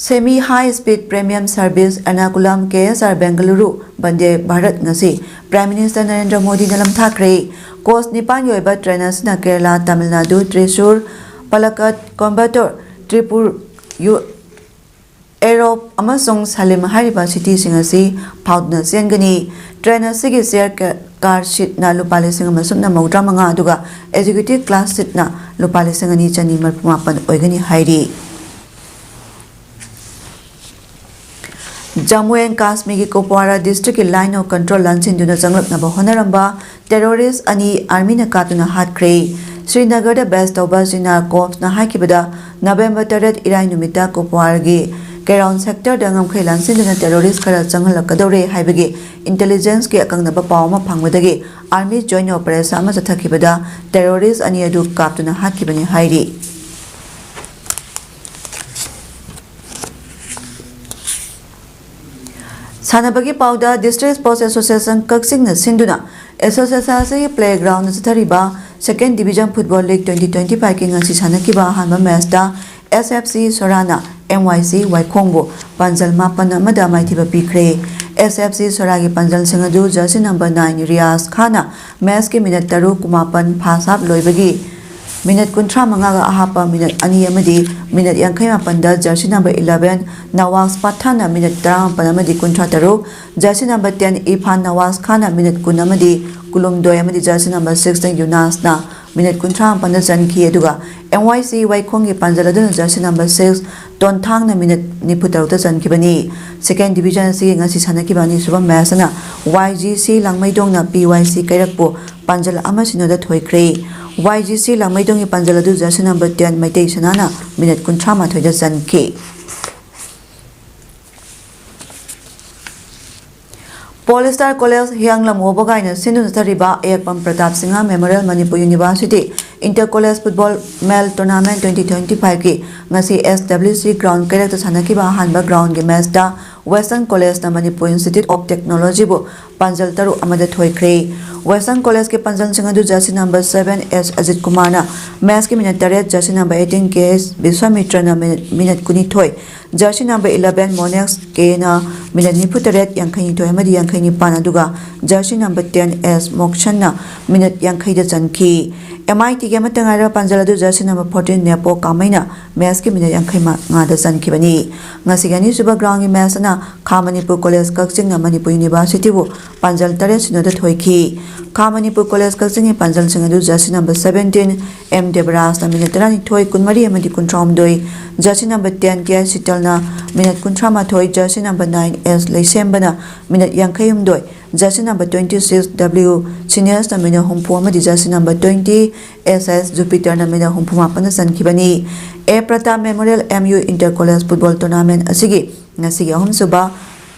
ꯁꯦꯃꯤ ꯍꯥꯏ ꯁ꯭ꯄꯤꯗ ꯄ꯭ꯔꯤꯃꯤꯌꯝ ꯁꯔꯚꯤꯁ ꯑꯦꯔꯅꯥꯀꯨꯂꯝ ꯀꯦ ꯑꯦꯁ ꯑꯥꯔ ꯕꯦꯡꯒꯂꯨꯔꯨ ꯕꯟꯗꯦ ꯚꯥꯔꯠ ꯉꯁꯤ ꯄ꯭ꯔꯥꯏꯝ ꯃꯤꯅꯤꯁꯇꯔ ꯅꯔꯦꯟꯗ꯭ꯔ ꯃꯣꯗꯤꯅ ꯂꯝꯊꯥꯈ꯭ꯔꯦ꯫ ꯀꯣꯆ ꯅꯤꯄꯥꯟꯒꯤ ꯑꯣꯏꯕ ꯇ꯭ꯔꯦꯟ ꯑꯁꯤꯅ ꯀꯦꯔꯂꯥ, ꯇꯥꯃꯤꯜ ꯅꯥꯗꯨ, ꯇ꯭ꯔꯤꯁꯨꯔ, ꯄꯂꯛꯀꯠ, ꯀꯣꯏꯝꯕꯇꯣꯔ, ꯇ꯭ꯔꯤꯄꯨꯔ, ꯌꯨ-, ꯑꯦꯔꯣꯞ ꯑꯃꯁꯨꯡ ꯁꯂꯤꯝ ꯍꯥꯏꯔꯤꯕ ꯁꯤꯇꯤꯁꯤꯡ ꯑꯁꯤ ꯐꯥꯎꯗꯨꯅ ꯆꯦꯟꯒꯅꯤ꯫ ꯇ꯭ꯔꯦꯟ ꯑꯁꯤꯒꯤ ꯆꯤꯌꯔ ꯀ-, ꯀꯥꯔ ꯁꯤꯠꯅ ꯂꯨꯄꯥ ꯂꯤꯁꯤꯡ ꯑꯃ ꯁꯨꯞꯅ ꯃꯧꯗ꯭ꯔꯥ ꯃꯉꯥ ꯑꯗꯨꯒ ꯑꯦꯛꯖꯤꯀ꯭ꯌꯨꯇꯤꯚ ꯀ꯭ꯂꯥꯁ ꯁꯤꯠꯅ ꯂꯨꯄꯥ ꯂꯤꯁꯤꯡ ꯑꯅꯤ ꯆꯅꯤ ꯃꯔꯤꯐꯨ ꯃꯥꯄꯟ ꯑꯣꯏꯒꯅꯤ ꯍꯥꯏꯔꯤ꯫ ꯖꯝꯃꯨ ꯑꯦꯟ ꯀꯥꯁꯃꯤꯔꯒꯤ ꯀꯨꯞꯋꯥꯔꯥ ꯗꯤꯁꯇ꯭ꯔꯤꯛꯀꯤ ꯂꯥꯏꯟ ꯑꯣꯐ ꯀꯟꯇ꯭ꯔꯣꯜ ꯂꯥꯟꯁꯤꯟꯗꯨꯅ ꯆꯪꯂꯛꯅꯕ ꯍꯣꯠꯅꯔꯝꯕ ꯇꯦꯔꯣꯔꯤꯁ ꯑꯅꯤ ꯑꯥꯔꯃꯤꯅ ꯀꯥꯞꯇꯨꯅ ꯍꯥꯠꯈ꯭ꯔꯦ꯫ ꯁ꯭ꯔꯤꯅꯒꯔꯗ ꯕꯦꯖ ꯇꯧꯕ ꯆꯤꯅꯥ ꯀꯣꯞꯁꯅ ꯍꯥꯏꯈꯤꯕꯗ, ꯅꯕꯦꯝꯕꯔ ꯇꯔꯦꯠ ꯏꯔꯥꯏ ꯅꯨꯃꯤꯠꯇ ꯀꯨꯞꯋꯥꯔꯒꯤ ꯀꯦꯔꯥꯎꯟ ꯁꯦꯛꯇꯔꯗ ꯉꯝꯈꯩ ꯂꯥꯟꯁꯤꯟꯗꯨꯅ ꯇꯦꯔꯣꯔꯤꯁ ꯈꯔ ꯆꯪꯍꯜꯂꯛꯀꯗꯧꯔꯦ ꯍꯥꯏꯕꯒꯤ ꯏꯟꯇꯦꯂꯤꯖꯦꯟꯁꯀꯤ ꯑꯀꯛꯅꯕ ꯄꯥꯎ ꯑꯃ ꯐꯪꯕꯗꯒꯤ ꯑꯥꯔꯃꯤ ꯖꯣꯏꯟ ꯑꯣꯄꯔꯦꯁꯟ ꯑꯃ ꯆꯠꯊꯈꯤꯕꯗ ꯇꯦꯔꯣꯔꯤꯁ ꯑꯅꯤ ꯑꯗꯨ ꯀꯥꯞꯇꯨꯅ ꯍꯥꯠꯈꯤꯕꯅꯤ ꯍꯥꯏꯔꯤ꯫ ꯁꯥꯟꯅꯕꯒꯤ ꯄꯥꯎꯗ, ꯗꯤꯁꯇ꯭ꯔꯤꯛ ꯁ꯭ꯄꯣꯔꯠꯁ ꯑꯦꯁꯣꯁꯤꯌꯦꯁꯟ ꯀꯛꯆꯤꯡꯅ ꯁꯤꯟꯗꯨꯅ ꯑꯦꯁꯣꯁꯤꯌꯦꯁꯟ ꯑꯁꯤꯒꯤ ꯄ꯭ꯂꯦꯒ꯭ꯔꯥꯎꯟꯗ ꯆꯠꯊꯔꯤꯕ second division football league twenty twenty ꯐꯥꯏꯚꯀꯤ ꯉꯁꯤ ꯁꯥꯟꯅꯈꯤꯕ ꯑꯍꯥꯟꯕ ꯃꯦꯆꯇ ꯑꯦꯁ ꯑꯦꯐ ꯁꯤ ꯁꯣꯔꯥꯅ ꯑꯦꯝ ꯋꯥꯏ ꯁꯤ ꯋꯥꯏꯈꯣꯡꯕꯨ ꯄꯥꯟꯖꯜ ꯃꯥꯄꯟ ꯑꯃꯗ ꯃꯥꯏꯊꯤꯕ ꯄꯤꯈ꯭ꯔꯦ꯫ ꯑꯦꯁ ꯑꯦꯐ ꯁꯤ ꯁꯣꯔꯥꯒꯤ ꯄꯥꯟꯖꯜꯁꯤꯡ ꯑꯗꯨ ꯖꯔꯁꯤ ꯅꯝꯕꯔ ꯅꯥꯏꯟ ꯔꯤꯌꯥꯖ ꯈꯥꯟꯅ ꯃꯦꯆꯀꯤ ꯃꯤꯅꯠ ꯇꯔꯨꯛ ꯀꯨꯃꯥꯄꯟ ꯐꯥꯁ ꯍꯥꯞ ꯂꯣꯏꯕꯒꯤ ꯃꯤꯅꯠ ꯀꯨꯟꯊ꯭ꯔꯥ ꯃꯉꯥꯒ ꯑꯍꯥꯞꯄ ꯃꯤꯅꯠ ꯑꯅꯤ ꯑꯃꯗꯤ ꯃꯤꯅꯠ ꯌꯥꯡꯈꯩ ꯃꯥꯄꯟꯗ jersey number eleven Nawaz ꯄꯊꯥꯟꯅ minute ꯇꯔꯥꯃꯥꯄꯟ ꯑꯃꯗꯤ ꯀꯨꯟꯊ꯭ꯔꯥ ꯇꯔꯨꯛ, ꯖꯔꯁꯤ ꯅꯝꯕꯔ ꯇꯦꯟ ꯏꯐꯥꯟ ꯅꯋꯥꯖ ꯈꯥꯟꯅ ꯃꯤꯅꯠ ꯀꯨꯟ ꯑꯃꯗꯤ ꯀꯨꯟꯍꯨꯝꯗꯣꯏ ꯑꯃꯗꯤ ꯖꯔꯁꯤ ꯅꯝꯕꯔ ꯁꯤꯛꯁꯇ ꯌꯨꯅꯥꯁꯅ ꯃꯤꯅꯠ ꯀꯨꯟꯊ꯭ꯔꯥ ꯃꯥꯄꯟꯗ ꯆꯟꯈꯤ꯫ ꯑꯗꯨꯒ ꯑꯦꯝ ꯋꯥꯏ ꯁꯤ ꯋꯥꯏꯈꯣꯡꯒꯤ ꯄꯥꯟꯖꯜ ꯑꯗꯨꯅ ꯖꯔꯁꯤ ꯅꯝꯕꯔ ꯁꯤꯛꯁ ꯇꯣꯟꯊꯥꯡꯅ ꯃꯤꯅꯠ ꯅꯤꯐꯨ ꯇꯔꯨꯛꯇ ꯆꯟꯈꯤꯕꯅꯤ꯫ ꯁꯦꯀꯦꯟ ꯗꯤꯕꯤꯖꯟ ꯑꯁꯤꯒꯤ ꯉꯁꯤ ꯁꯥꯟꯅꯈꯤꯕ ꯑꯅꯤꯁꯨꯕ ꯃꯦꯆ ꯑꯁꯤꯅ ꯋꯥꯏ ꯖꯤ ꯁꯤ ꯂꯥꯡꯃꯩꯗꯣꯡꯅ ꯄꯤ ꯋꯥꯏ ꯁꯤ ꯀꯩꯔꯛꯄꯨ ꯄꯥꯟꯖꯜ ꯑꯃ ꯁꯤꯅꯣꯗ ꯊꯣꯏꯈ꯭ꯔꯦ꯫ ꯋꯥꯏ ꯖꯤ ꯁꯤ ꯂꯥꯡꯃꯩꯗꯣꯡꯒꯤ ꯄꯥꯟꯖꯜ ꯑꯗꯨ ꯖꯔꯁꯤ ꯅꯝꯕꯔ ꯇꯦꯟ ꯃꯩꯇꯩ ꯁꯅꯥꯅ ꯃꯤꯅꯠ ꯀꯨꯟꯊ꯭ꯔꯥ ꯃꯥꯊꯣꯏꯗ ꯆꯟꯈꯤ꯫ ꯄꯣꯜ ꯁ꯭ꯇꯥꯔ ꯀꯣꯂꯦꯖ ꯍꯤꯌꯥꯡꯂꯝ ꯋꯥꯕꯒꯥꯏꯅ ꯁꯤꯟꯗꯨꯅ ꯆꯠꯊꯔꯤꯕ ꯑꯌꯦꯛꯄꯝ Pratap Singh memorial Manipur university inter college football male tournament twenty twenty ꯐꯥꯏꯚꯀꯤ ꯉꯁꯤ ꯑꯦꯁ ꯗꯕ꯭ꯂꯤꯎ ꯁꯤ ꯒ꯭ꯔꯥꯎꯟ ꯀꯩꯔꯛꯇ ꯁꯥꯟꯅꯈꯤꯕ ꯑꯍꯥꯟꯕ ꯒ꯭ꯔꯥꯎꯟꯒꯤ ꯃꯦꯆꯇ ꯋꯦꯁꯇꯔꯟ ꯀꯣꯂꯦꯖꯅ ꯃꯅꯤꯄꯨꯔ ꯏꯟꯁꯇꯤꯇ꯭ꯌꯨꯠ ꯑꯣꯐ ꯇꯦꯛꯅꯣꯂꯣꯖꯤꯕꯨ ꯄꯥꯟꯖꯜ ꯇꯔꯨꯛ ꯑꯃꯗ ꯊꯣꯏꯈ꯭ꯔꯦ꯫ ꯋꯦꯁꯇꯔꯟ ꯀꯣꯂꯦꯖꯀꯤ ꯄꯥꯟꯖꯜꯁꯤꯡ ꯑꯗꯨ jersey number seven S Ajit ꯀꯨꯃꯥꯔꯅ ꯃꯦꯆꯀꯤ ꯃꯤꯅꯠ ꯇꯔꯦꯠ, ꯖꯔꯁꯤ ꯅꯝꯕꯔ ꯑꯩꯠꯇꯤꯟ ꯀꯦ ꯑꯦꯁ ꯕꯤꯁ꯭ꯋꯥꯃꯤꯇ꯭ꯔꯅ ꯃꯤꯅꯠ, ꯃꯤꯅꯠ ꯀꯨꯟꯅꯤꯊꯣꯏ, ꯖꯔꯁꯤ ꯅꯝꯕꯔ ꯏꯂꯚꯦꯟ ꯃꯣꯅꯦꯛꯁ ꯀꯦꯅ ꯃꯤꯅꯠ ꯅꯤꯐꯨ ꯇꯔꯦꯠ, ꯌꯥꯡꯈꯩ ꯅꯤꯊꯣꯏ ꯑꯃꯗꯤ ꯌꯥꯡꯈꯩ ꯅꯤꯄꯥꯟ, ꯑꯗꯨꯒ ꯖꯔꯁꯤ ꯅꯝꯕꯔ ꯇꯦꯟ ꯑꯦꯁ ꯃꯣꯛꯁꯟꯅ ꯃꯤꯅꯠ ꯌꯥꯡꯈꯩꯗ ꯆꯟꯈꯤ꯫ ꯑꯦꯝ ꯑꯥꯏ ꯇꯤꯒꯤ ꯑꯃꯠꯇ ꯉꯥꯏꯔꯕ ꯄꯥꯟꯖꯜ ꯑꯗꯨ ꯖꯔꯁꯤ ꯅꯝꯕꯔ ꯐꯣꯔꯇꯤꯟ ꯅꯦꯄꯣ ꯀꯥꯃꯩꯅ ꯃꯦꯆꯀꯤ ꯃꯤꯅꯠ ꯌꯥꯡꯈꯩ ꯃꯉꯥꯗ ꯆꯟꯈꯤꯕꯅꯤ꯫ ꯉꯁꯤꯒꯤ ꯑꯅꯤꯁꯨꯕ ꯒ꯭ꯔꯥꯎꯟꯒꯤ ꯃꯦꯆ ꯑꯁꯤꯅ ꯈꯥ ꯃꯅꯤꯄꯨꯔ ꯀꯣꯂꯦꯖ ꯀꯛꯆꯤꯡꯅ ꯃꯅꯤꯄꯨꯔ ꯌꯨꯅꯤꯚꯔꯁꯤꯇꯤꯕꯨ ꯄꯥꯟꯖꯜ ꯇꯔꯦꯠ ꯁꯤꯅꯣꯗ ꯊꯣꯏꯈꯤ꯫ ꯈꯥ ꯃꯅꯤꯄꯨꯔ ꯀꯣꯂꯦꯖ ꯀꯛꯆꯤꯡꯒꯤ ꯄꯥꯟꯖꯜꯁꯤꯡ ꯑꯗꯨ ꯖꯔꯁꯤ ꯅꯝꯕꯔ ꯁꯚꯦꯟꯇꯤꯟ ꯑꯦꯝ ꯗꯦꯕꯔꯥꯖꯅ ꯃꯤꯅꯠ ꯇꯔꯥꯅꯤꯊꯣꯏ, ꯀꯨꯟꯃꯔꯤ ꯑꯃꯗꯤ ꯀꯨꯟꯊ꯭ꯔꯥꯍꯨꯝꯗꯣꯏ, jersey number ten K I ꯁꯤꯇꯜꯅ ꯃꯤꯅꯠ ꯀꯨꯟꯊ꯭ꯔꯥ ꯃꯥꯊꯣꯏ, ꯖꯔꯁꯤ ꯅꯝꯕꯔ ꯅꯥꯏꯟ ꯑꯦꯁ ꯂꯩꯁꯦꯝꯕꯅ ꯃꯤꯅꯠ ꯌꯥꯡꯈꯩ ꯍꯨꯝꯗꯣꯏ, jersey number twenty six W ꯁꯤꯅꯤꯌꯔꯁꯅ ꯃꯤꯅꯠ ꯍꯨꯝꯐꯨ ꯑꯃꯗꯤ jersey number twenty S S ꯖꯨꯄꯤꯇꯔꯅ ꯃꯤꯅꯠ ꯍꯨꯝꯐꯨ ꯃꯥꯄꯟꯗ ꯆꯟꯈꯤꯕꯅꯤ꯫ A Pratap memorial M U inter college football tournament ꯑꯁꯤꯒꯤ ꯉꯁꯤꯒꯤ ꯑꯍꯨꯝꯁꯨꯕ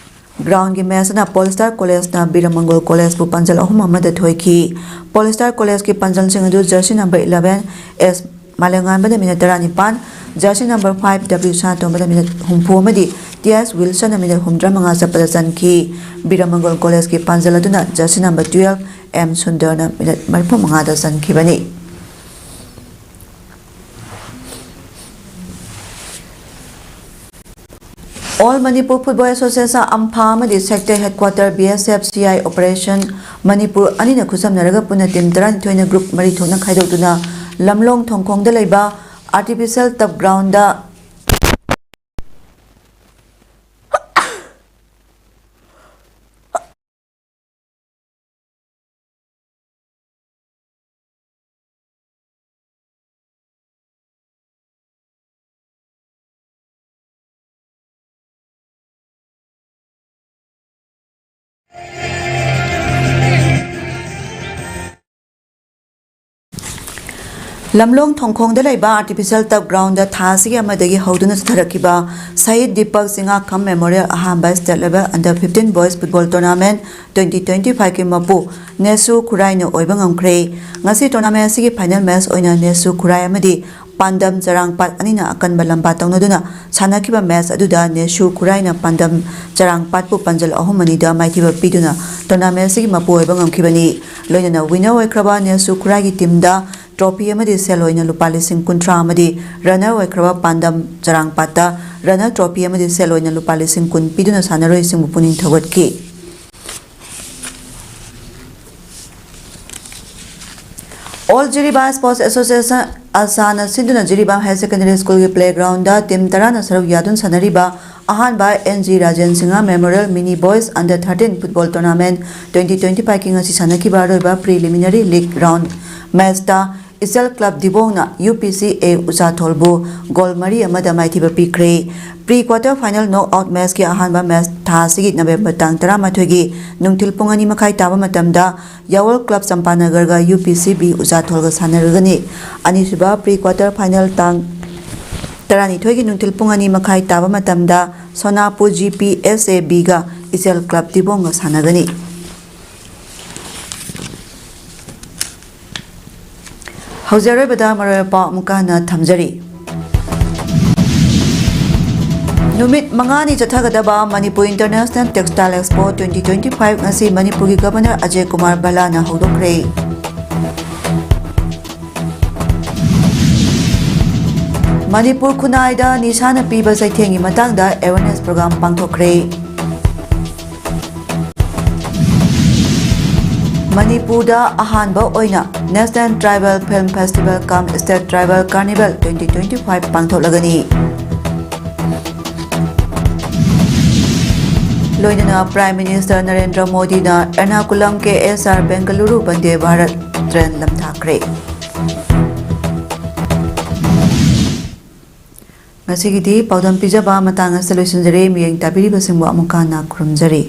ꯒ꯭ꯔꯥꯎꯟꯒꯤ ꯃꯦꯆ ꯑꯁꯤꯅ ꯄꯣꯜ ꯁ꯭ꯇꯥꯔ ꯀꯣꯂꯦꯖꯅ ꯕꯤꯔꯃꯪꯒꯣꯜ ꯀꯣꯂꯦꯖꯄꯨ ꯄꯥꯟꯖꯜ ꯑꯍꯨꯝ ꯑꯃꯗ ꯊꯣꯏꯈꯤ꯫ ꯄꯣꯜ ꯁ꯭ꯇꯥꯔ ꯀꯣꯂꯦꯖꯀꯤ ꯄꯥꯟꯖꯜꯁꯤꯡ ꯑꯗꯨ ꯖꯔꯁꯤ ꯅꯝꯕꯔ ꯏꯂꯚꯦꯟ ꯑꯦꯁ ꯃꯥꯂꯦꯝꯉꯥꯟꯕꯅ ꯃꯤꯅꯠ ꯇꯔꯥꯅꯤꯄꯥꯟ, ꯖꯔꯁꯤ ꯅꯝꯕꯔ ꯐꯥꯏꯚ ꯗꯕ꯭ꯂꯤꯎ ꯁꯅꯥꯇꯣꯝꯕꯅ ꯃꯤꯅꯠ ꯍꯨꯝꯐꯨ ꯑꯃꯗꯤ ꯇꯤ ꯑꯦꯁ ꯋꯤꯜꯁꯟꯅ ꯃꯤꯅꯠ ꯍꯨꯝꯗ꯭ꯔꯥ ꯃꯉꯥ ꯆꯠꯄꯗ ꯆꯟꯈꯤ꯫ ꯕꯤꯔꯃꯪꯒꯣꯜ ꯀꯣꯂꯦꯖꯀꯤ ꯄꯥꯟꯖꯜ ꯑꯗꯨꯅ ꯖꯔꯁꯤ ꯅꯝꯕꯔ ꯇꯨꯌꯦꯜꯐ ꯑꯦꯝ ꯁꯨꯟꯗꯔꯅ ꯃꯤꯅꯠ ꯃꯔꯤꯐꯨ ꯃꯉꯥꯗ ꯆꯟꯈꯤꯕꯅꯤ꯫ All Manipur Football Association, ꯑꯝꯐꯥ ꯑꯃꯗꯤ Sector Headquarter B S F C I Operation Manipur ꯑꯅꯤꯅ ꯈꯨꯠꯁꯝꯅꯔꯒ ꯄꯨꯟꯅ team ꯇꯔꯥꯅꯤꯊꯣꯏꯅ group ꯃꯔꯤ ꯊꯣꯛꯅ ꯈꯥꯏꯗꯣꯛꯇꯨꯅ ꯂꯝꯂꯣꯡ ꯊꯣꯡꯈꯣꯡꯗ ꯂꯩꯕ artificial turf groundꯗ ꯂꯝꯂꯣꯡ ꯊꯣꯡꯈꯣꯡꯗ ꯂꯩꯕ artificial turf groundꯗ ꯊꯥ ꯑꯁꯤꯒꯤ ꯑꯃꯗꯒꯤ ꯍꯧꯗꯨꯅ ꯆꯠꯊꯔꯛꯈꯤꯕ ꯁꯍꯤꯗ ꯗꯤꯄꯛ ꯆꯤꯉꯥꯈꯝ Memorial ꯑꯍꯥꯟꯕ State Level Under fifteen Boys Football Tournament twenty twenty-fiveꯀꯤ ꯃꯄꯨ ꯅꯦꯁꯨ ꯈꯨꯔꯥꯏꯅ ꯑꯣꯏꯕ ꯉꯝꯈ꯭ꯔꯦ꯫ ꯉꯁꯤ tournament ꯑꯁꯤꯒꯤ final match ꯑꯣꯏꯅ ꯅꯦꯁꯨ ꯈꯨꯔꯥꯏ ꯑꯃꯗꯤ ꯄꯥꯟꯗꯝ ꯆꯔꯥꯡꯄꯥꯠ ꯑꯅꯤꯅ ꯑꯀꯟꯕ ꯂꯝꯕꯥ ꯇꯧꯅꯗꯨꯅ ꯁꯥꯟꯅꯈꯤꯕ match ꯑꯗꯨꯗ ꯅꯦꯁꯨ ꯈꯨꯔꯥꯏꯅ ꯄꯥꯟꯗꯝ ꯆꯔꯥꯡꯄꯥꯠꯄꯨ ꯄꯥꯟꯖꯜ ꯑꯍꯨꯝ ꯑꯅꯤꯗ ꯃꯥꯏꯊꯤꯕ ꯄꯤꯗꯨꯅ tournament ꯑꯁꯤꯒꯤ ꯃꯄꯨ ꯑꯣꯏꯕ ꯉꯝꯈꯤꯕꯅꯤ꯫ ꯂꯣꯏꯅꯅ winner ꯑꯣꯏꯈ꯭ꯔꯕ ꯅꯦꯁꯨ ꯈꯨꯔꯥꯏꯒꯤ teamꯗ trophy ꯑꯃꯗꯤ ꯁꯦꯜ ꯑꯣꯏꯅ ꯂꯨꯄꯥ ꯂꯤꯁꯤꯡ ꯀꯨꯟꯊ꯭ꯔꯥ ꯑꯃꯗꯤ runner ꯑꯣꯏꯈ꯭ꯔꯕ ꯄꯥꯟꯗꯝ ꯆꯔꯥꯡꯄꯥꯠꯇ runner trophy ꯑꯃꯗꯤ ꯁꯦꯜ ꯑꯣꯏꯅ ꯂꯨꯄꯥ ꯂꯤꯁꯤꯡ ꯀꯨꯟ ꯄꯤꯗꯨꯅ ꯁꯥꯟꯅꯔꯣꯏꯁꯤꯡꯕꯨ ꯄꯨꯛꯅꯤꯡ ꯊꯧꯒꯠꯈꯤ꯫ All ꯖꯤꯔꯤꯕꯥꯝ Sports Association, ꯑꯁꯥꯅ ꯁꯤꯟꯗꯨꯅ ꯖꯤꯔꯤꯕꯥꯝ Higher Secondary Schoolꯒꯤ playgroundꯗ team ꯇꯔꯥꯅ ꯁꯔꯨꯛ ꯌꯥꯗꯨꯅ ꯁꯥꯟꯅꯔꯤꯕ ꯑꯍꯥꯟꯕ N G Rajen Singh Memorial Mini Boys Under thirteen Football Tournament twenty twenty-fiveꯀꯤ ꯉꯁꯤ ꯁꯥꯟꯅꯈꯤꯕ ꯑꯔꯣꯏꯕ preliminary league round matchꯇ ꯏꯆꯜ club ꯗꯤꯕꯣꯡꯅ U P C A ꯎꯆꯥꯊꯣꯜꯕꯨ goal ꯃꯔꯤ ꯑꯃꯗ ꯃꯥꯏꯊꯤꯕ ꯄꯤꯈ꯭ꯔꯦ꯫ Pre quarter final knock out matchꯀꯤ ꯑꯍꯥꯟꯕ match ꯊꯥ ꯑꯁꯤꯒꯤ November ꯇꯥꯡ ꯇꯔꯥꯃꯥꯊꯣꯏꯒꯤ ꯅꯨꯡꯊꯤꯜ ꯄꯨꯡ ꯑꯅꯤ ꯃꯈꯥꯏ ꯇꯥꯕ ꯃꯇꯝꯗ ꯌꯥꯋꯜ club ꯆꯝꯄꯥꯅꯒꯔꯒ U P C B ꯎꯆꯥꯊꯣꯜꯒ ꯁꯥꯟꯅꯔꯒꯅꯤ꯫ ꯑꯅꯤꯁꯨꯕ pre quarter final ꯇꯥꯡ ꯇꯔꯥꯅꯤꯊꯣꯏꯒꯤ ꯅꯨꯡꯊꯤꯜ ꯄꯨꯡ ꯑꯅꯤ ꯃꯈꯥꯏ ꯇꯥꯕ ꯃꯇꯝꯗ ꯁꯣꯅꯥꯄꯨꯔ G P S A Bꯒ ꯏꯆꯦꯜ club ꯗꯤꯕꯣꯡꯒ ꯁꯥꯟꯅꯒꯅꯤ꯫ ꯍꯧꯖꯤꯛ ꯑꯔꯣꯏꯕꯗ ꯃꯔꯨꯑꯣꯏꯕ ꯄꯥꯎ ꯑꯃꯨꯛꯀ ꯍꯟꯅ ꯊꯝꯖꯔꯤ꯫ ꯅꯨꯃꯤꯠ ꯃꯉꯥꯅꯤ ꯆꯠꯊꯒꯗꯕ Manipur International Textile Expo twenty twenty-five ꯉꯁꯤ ꯃꯅꯤꯄꯨꯔꯒꯤ Governor ꯑꯖꯌ ꯀꯨꯃꯥꯔ ꯚꯜꯂꯥꯅ ꯍꯧꯗꯣꯛꯈ꯭ꯔꯦ꯫ ꯃꯅꯤꯄꯨꯔ ꯈꯨꯟꯅꯥꯏꯗ ꯅꯤꯁꯥꯅ ꯄꯤꯕ ꯆꯩꯊꯦꯡꯒꯤ ꯃꯇꯥꯡꯗ awareness program ꯄꯥꯡꯊꯣꯛꯈ꯭ꯔꯦ꯫ ꯃꯅꯤꯄꯨꯔꯗ ꯑꯍꯥꯟꯕ ꯑꯣꯏꯅ National Tribal Film Festival cum State Tribal Carnival twenty twenty five ꯄꯥꯡꯊꯣꯛꯂꯒꯅꯤ꯫ ꯂꯣꯏꯅꯅ Prime Minister ꯅꯔꯦꯟꯗ꯭ꯔ ꯃꯣꯗꯤꯅ ꯑꯦꯔꯅꯥꯀꯨꯂꯝ K S R Bengaluru Vande Bharat train ꯂꯝꯊꯥꯈ꯭ꯔꯦ꯫ ꯉꯁꯤꯒꯤꯗꯤ ꯄꯥꯎꯗꯝ ꯄꯤꯖꯕ ꯃꯇꯥꯡ ꯑꯁꯤꯗ ꯂꯣꯏꯁꯤꯟꯖꯔꯦ꯫ ꯃꯤꯠꯌꯦꯡ ꯇꯥꯕꯤꯔꯤꯕꯁꯤꯡꯕꯨ ꯑꯃꯨꯛ ꯍꯟꯅ ꯈꯨꯔꯨꯝꯖꯔꯤ꯫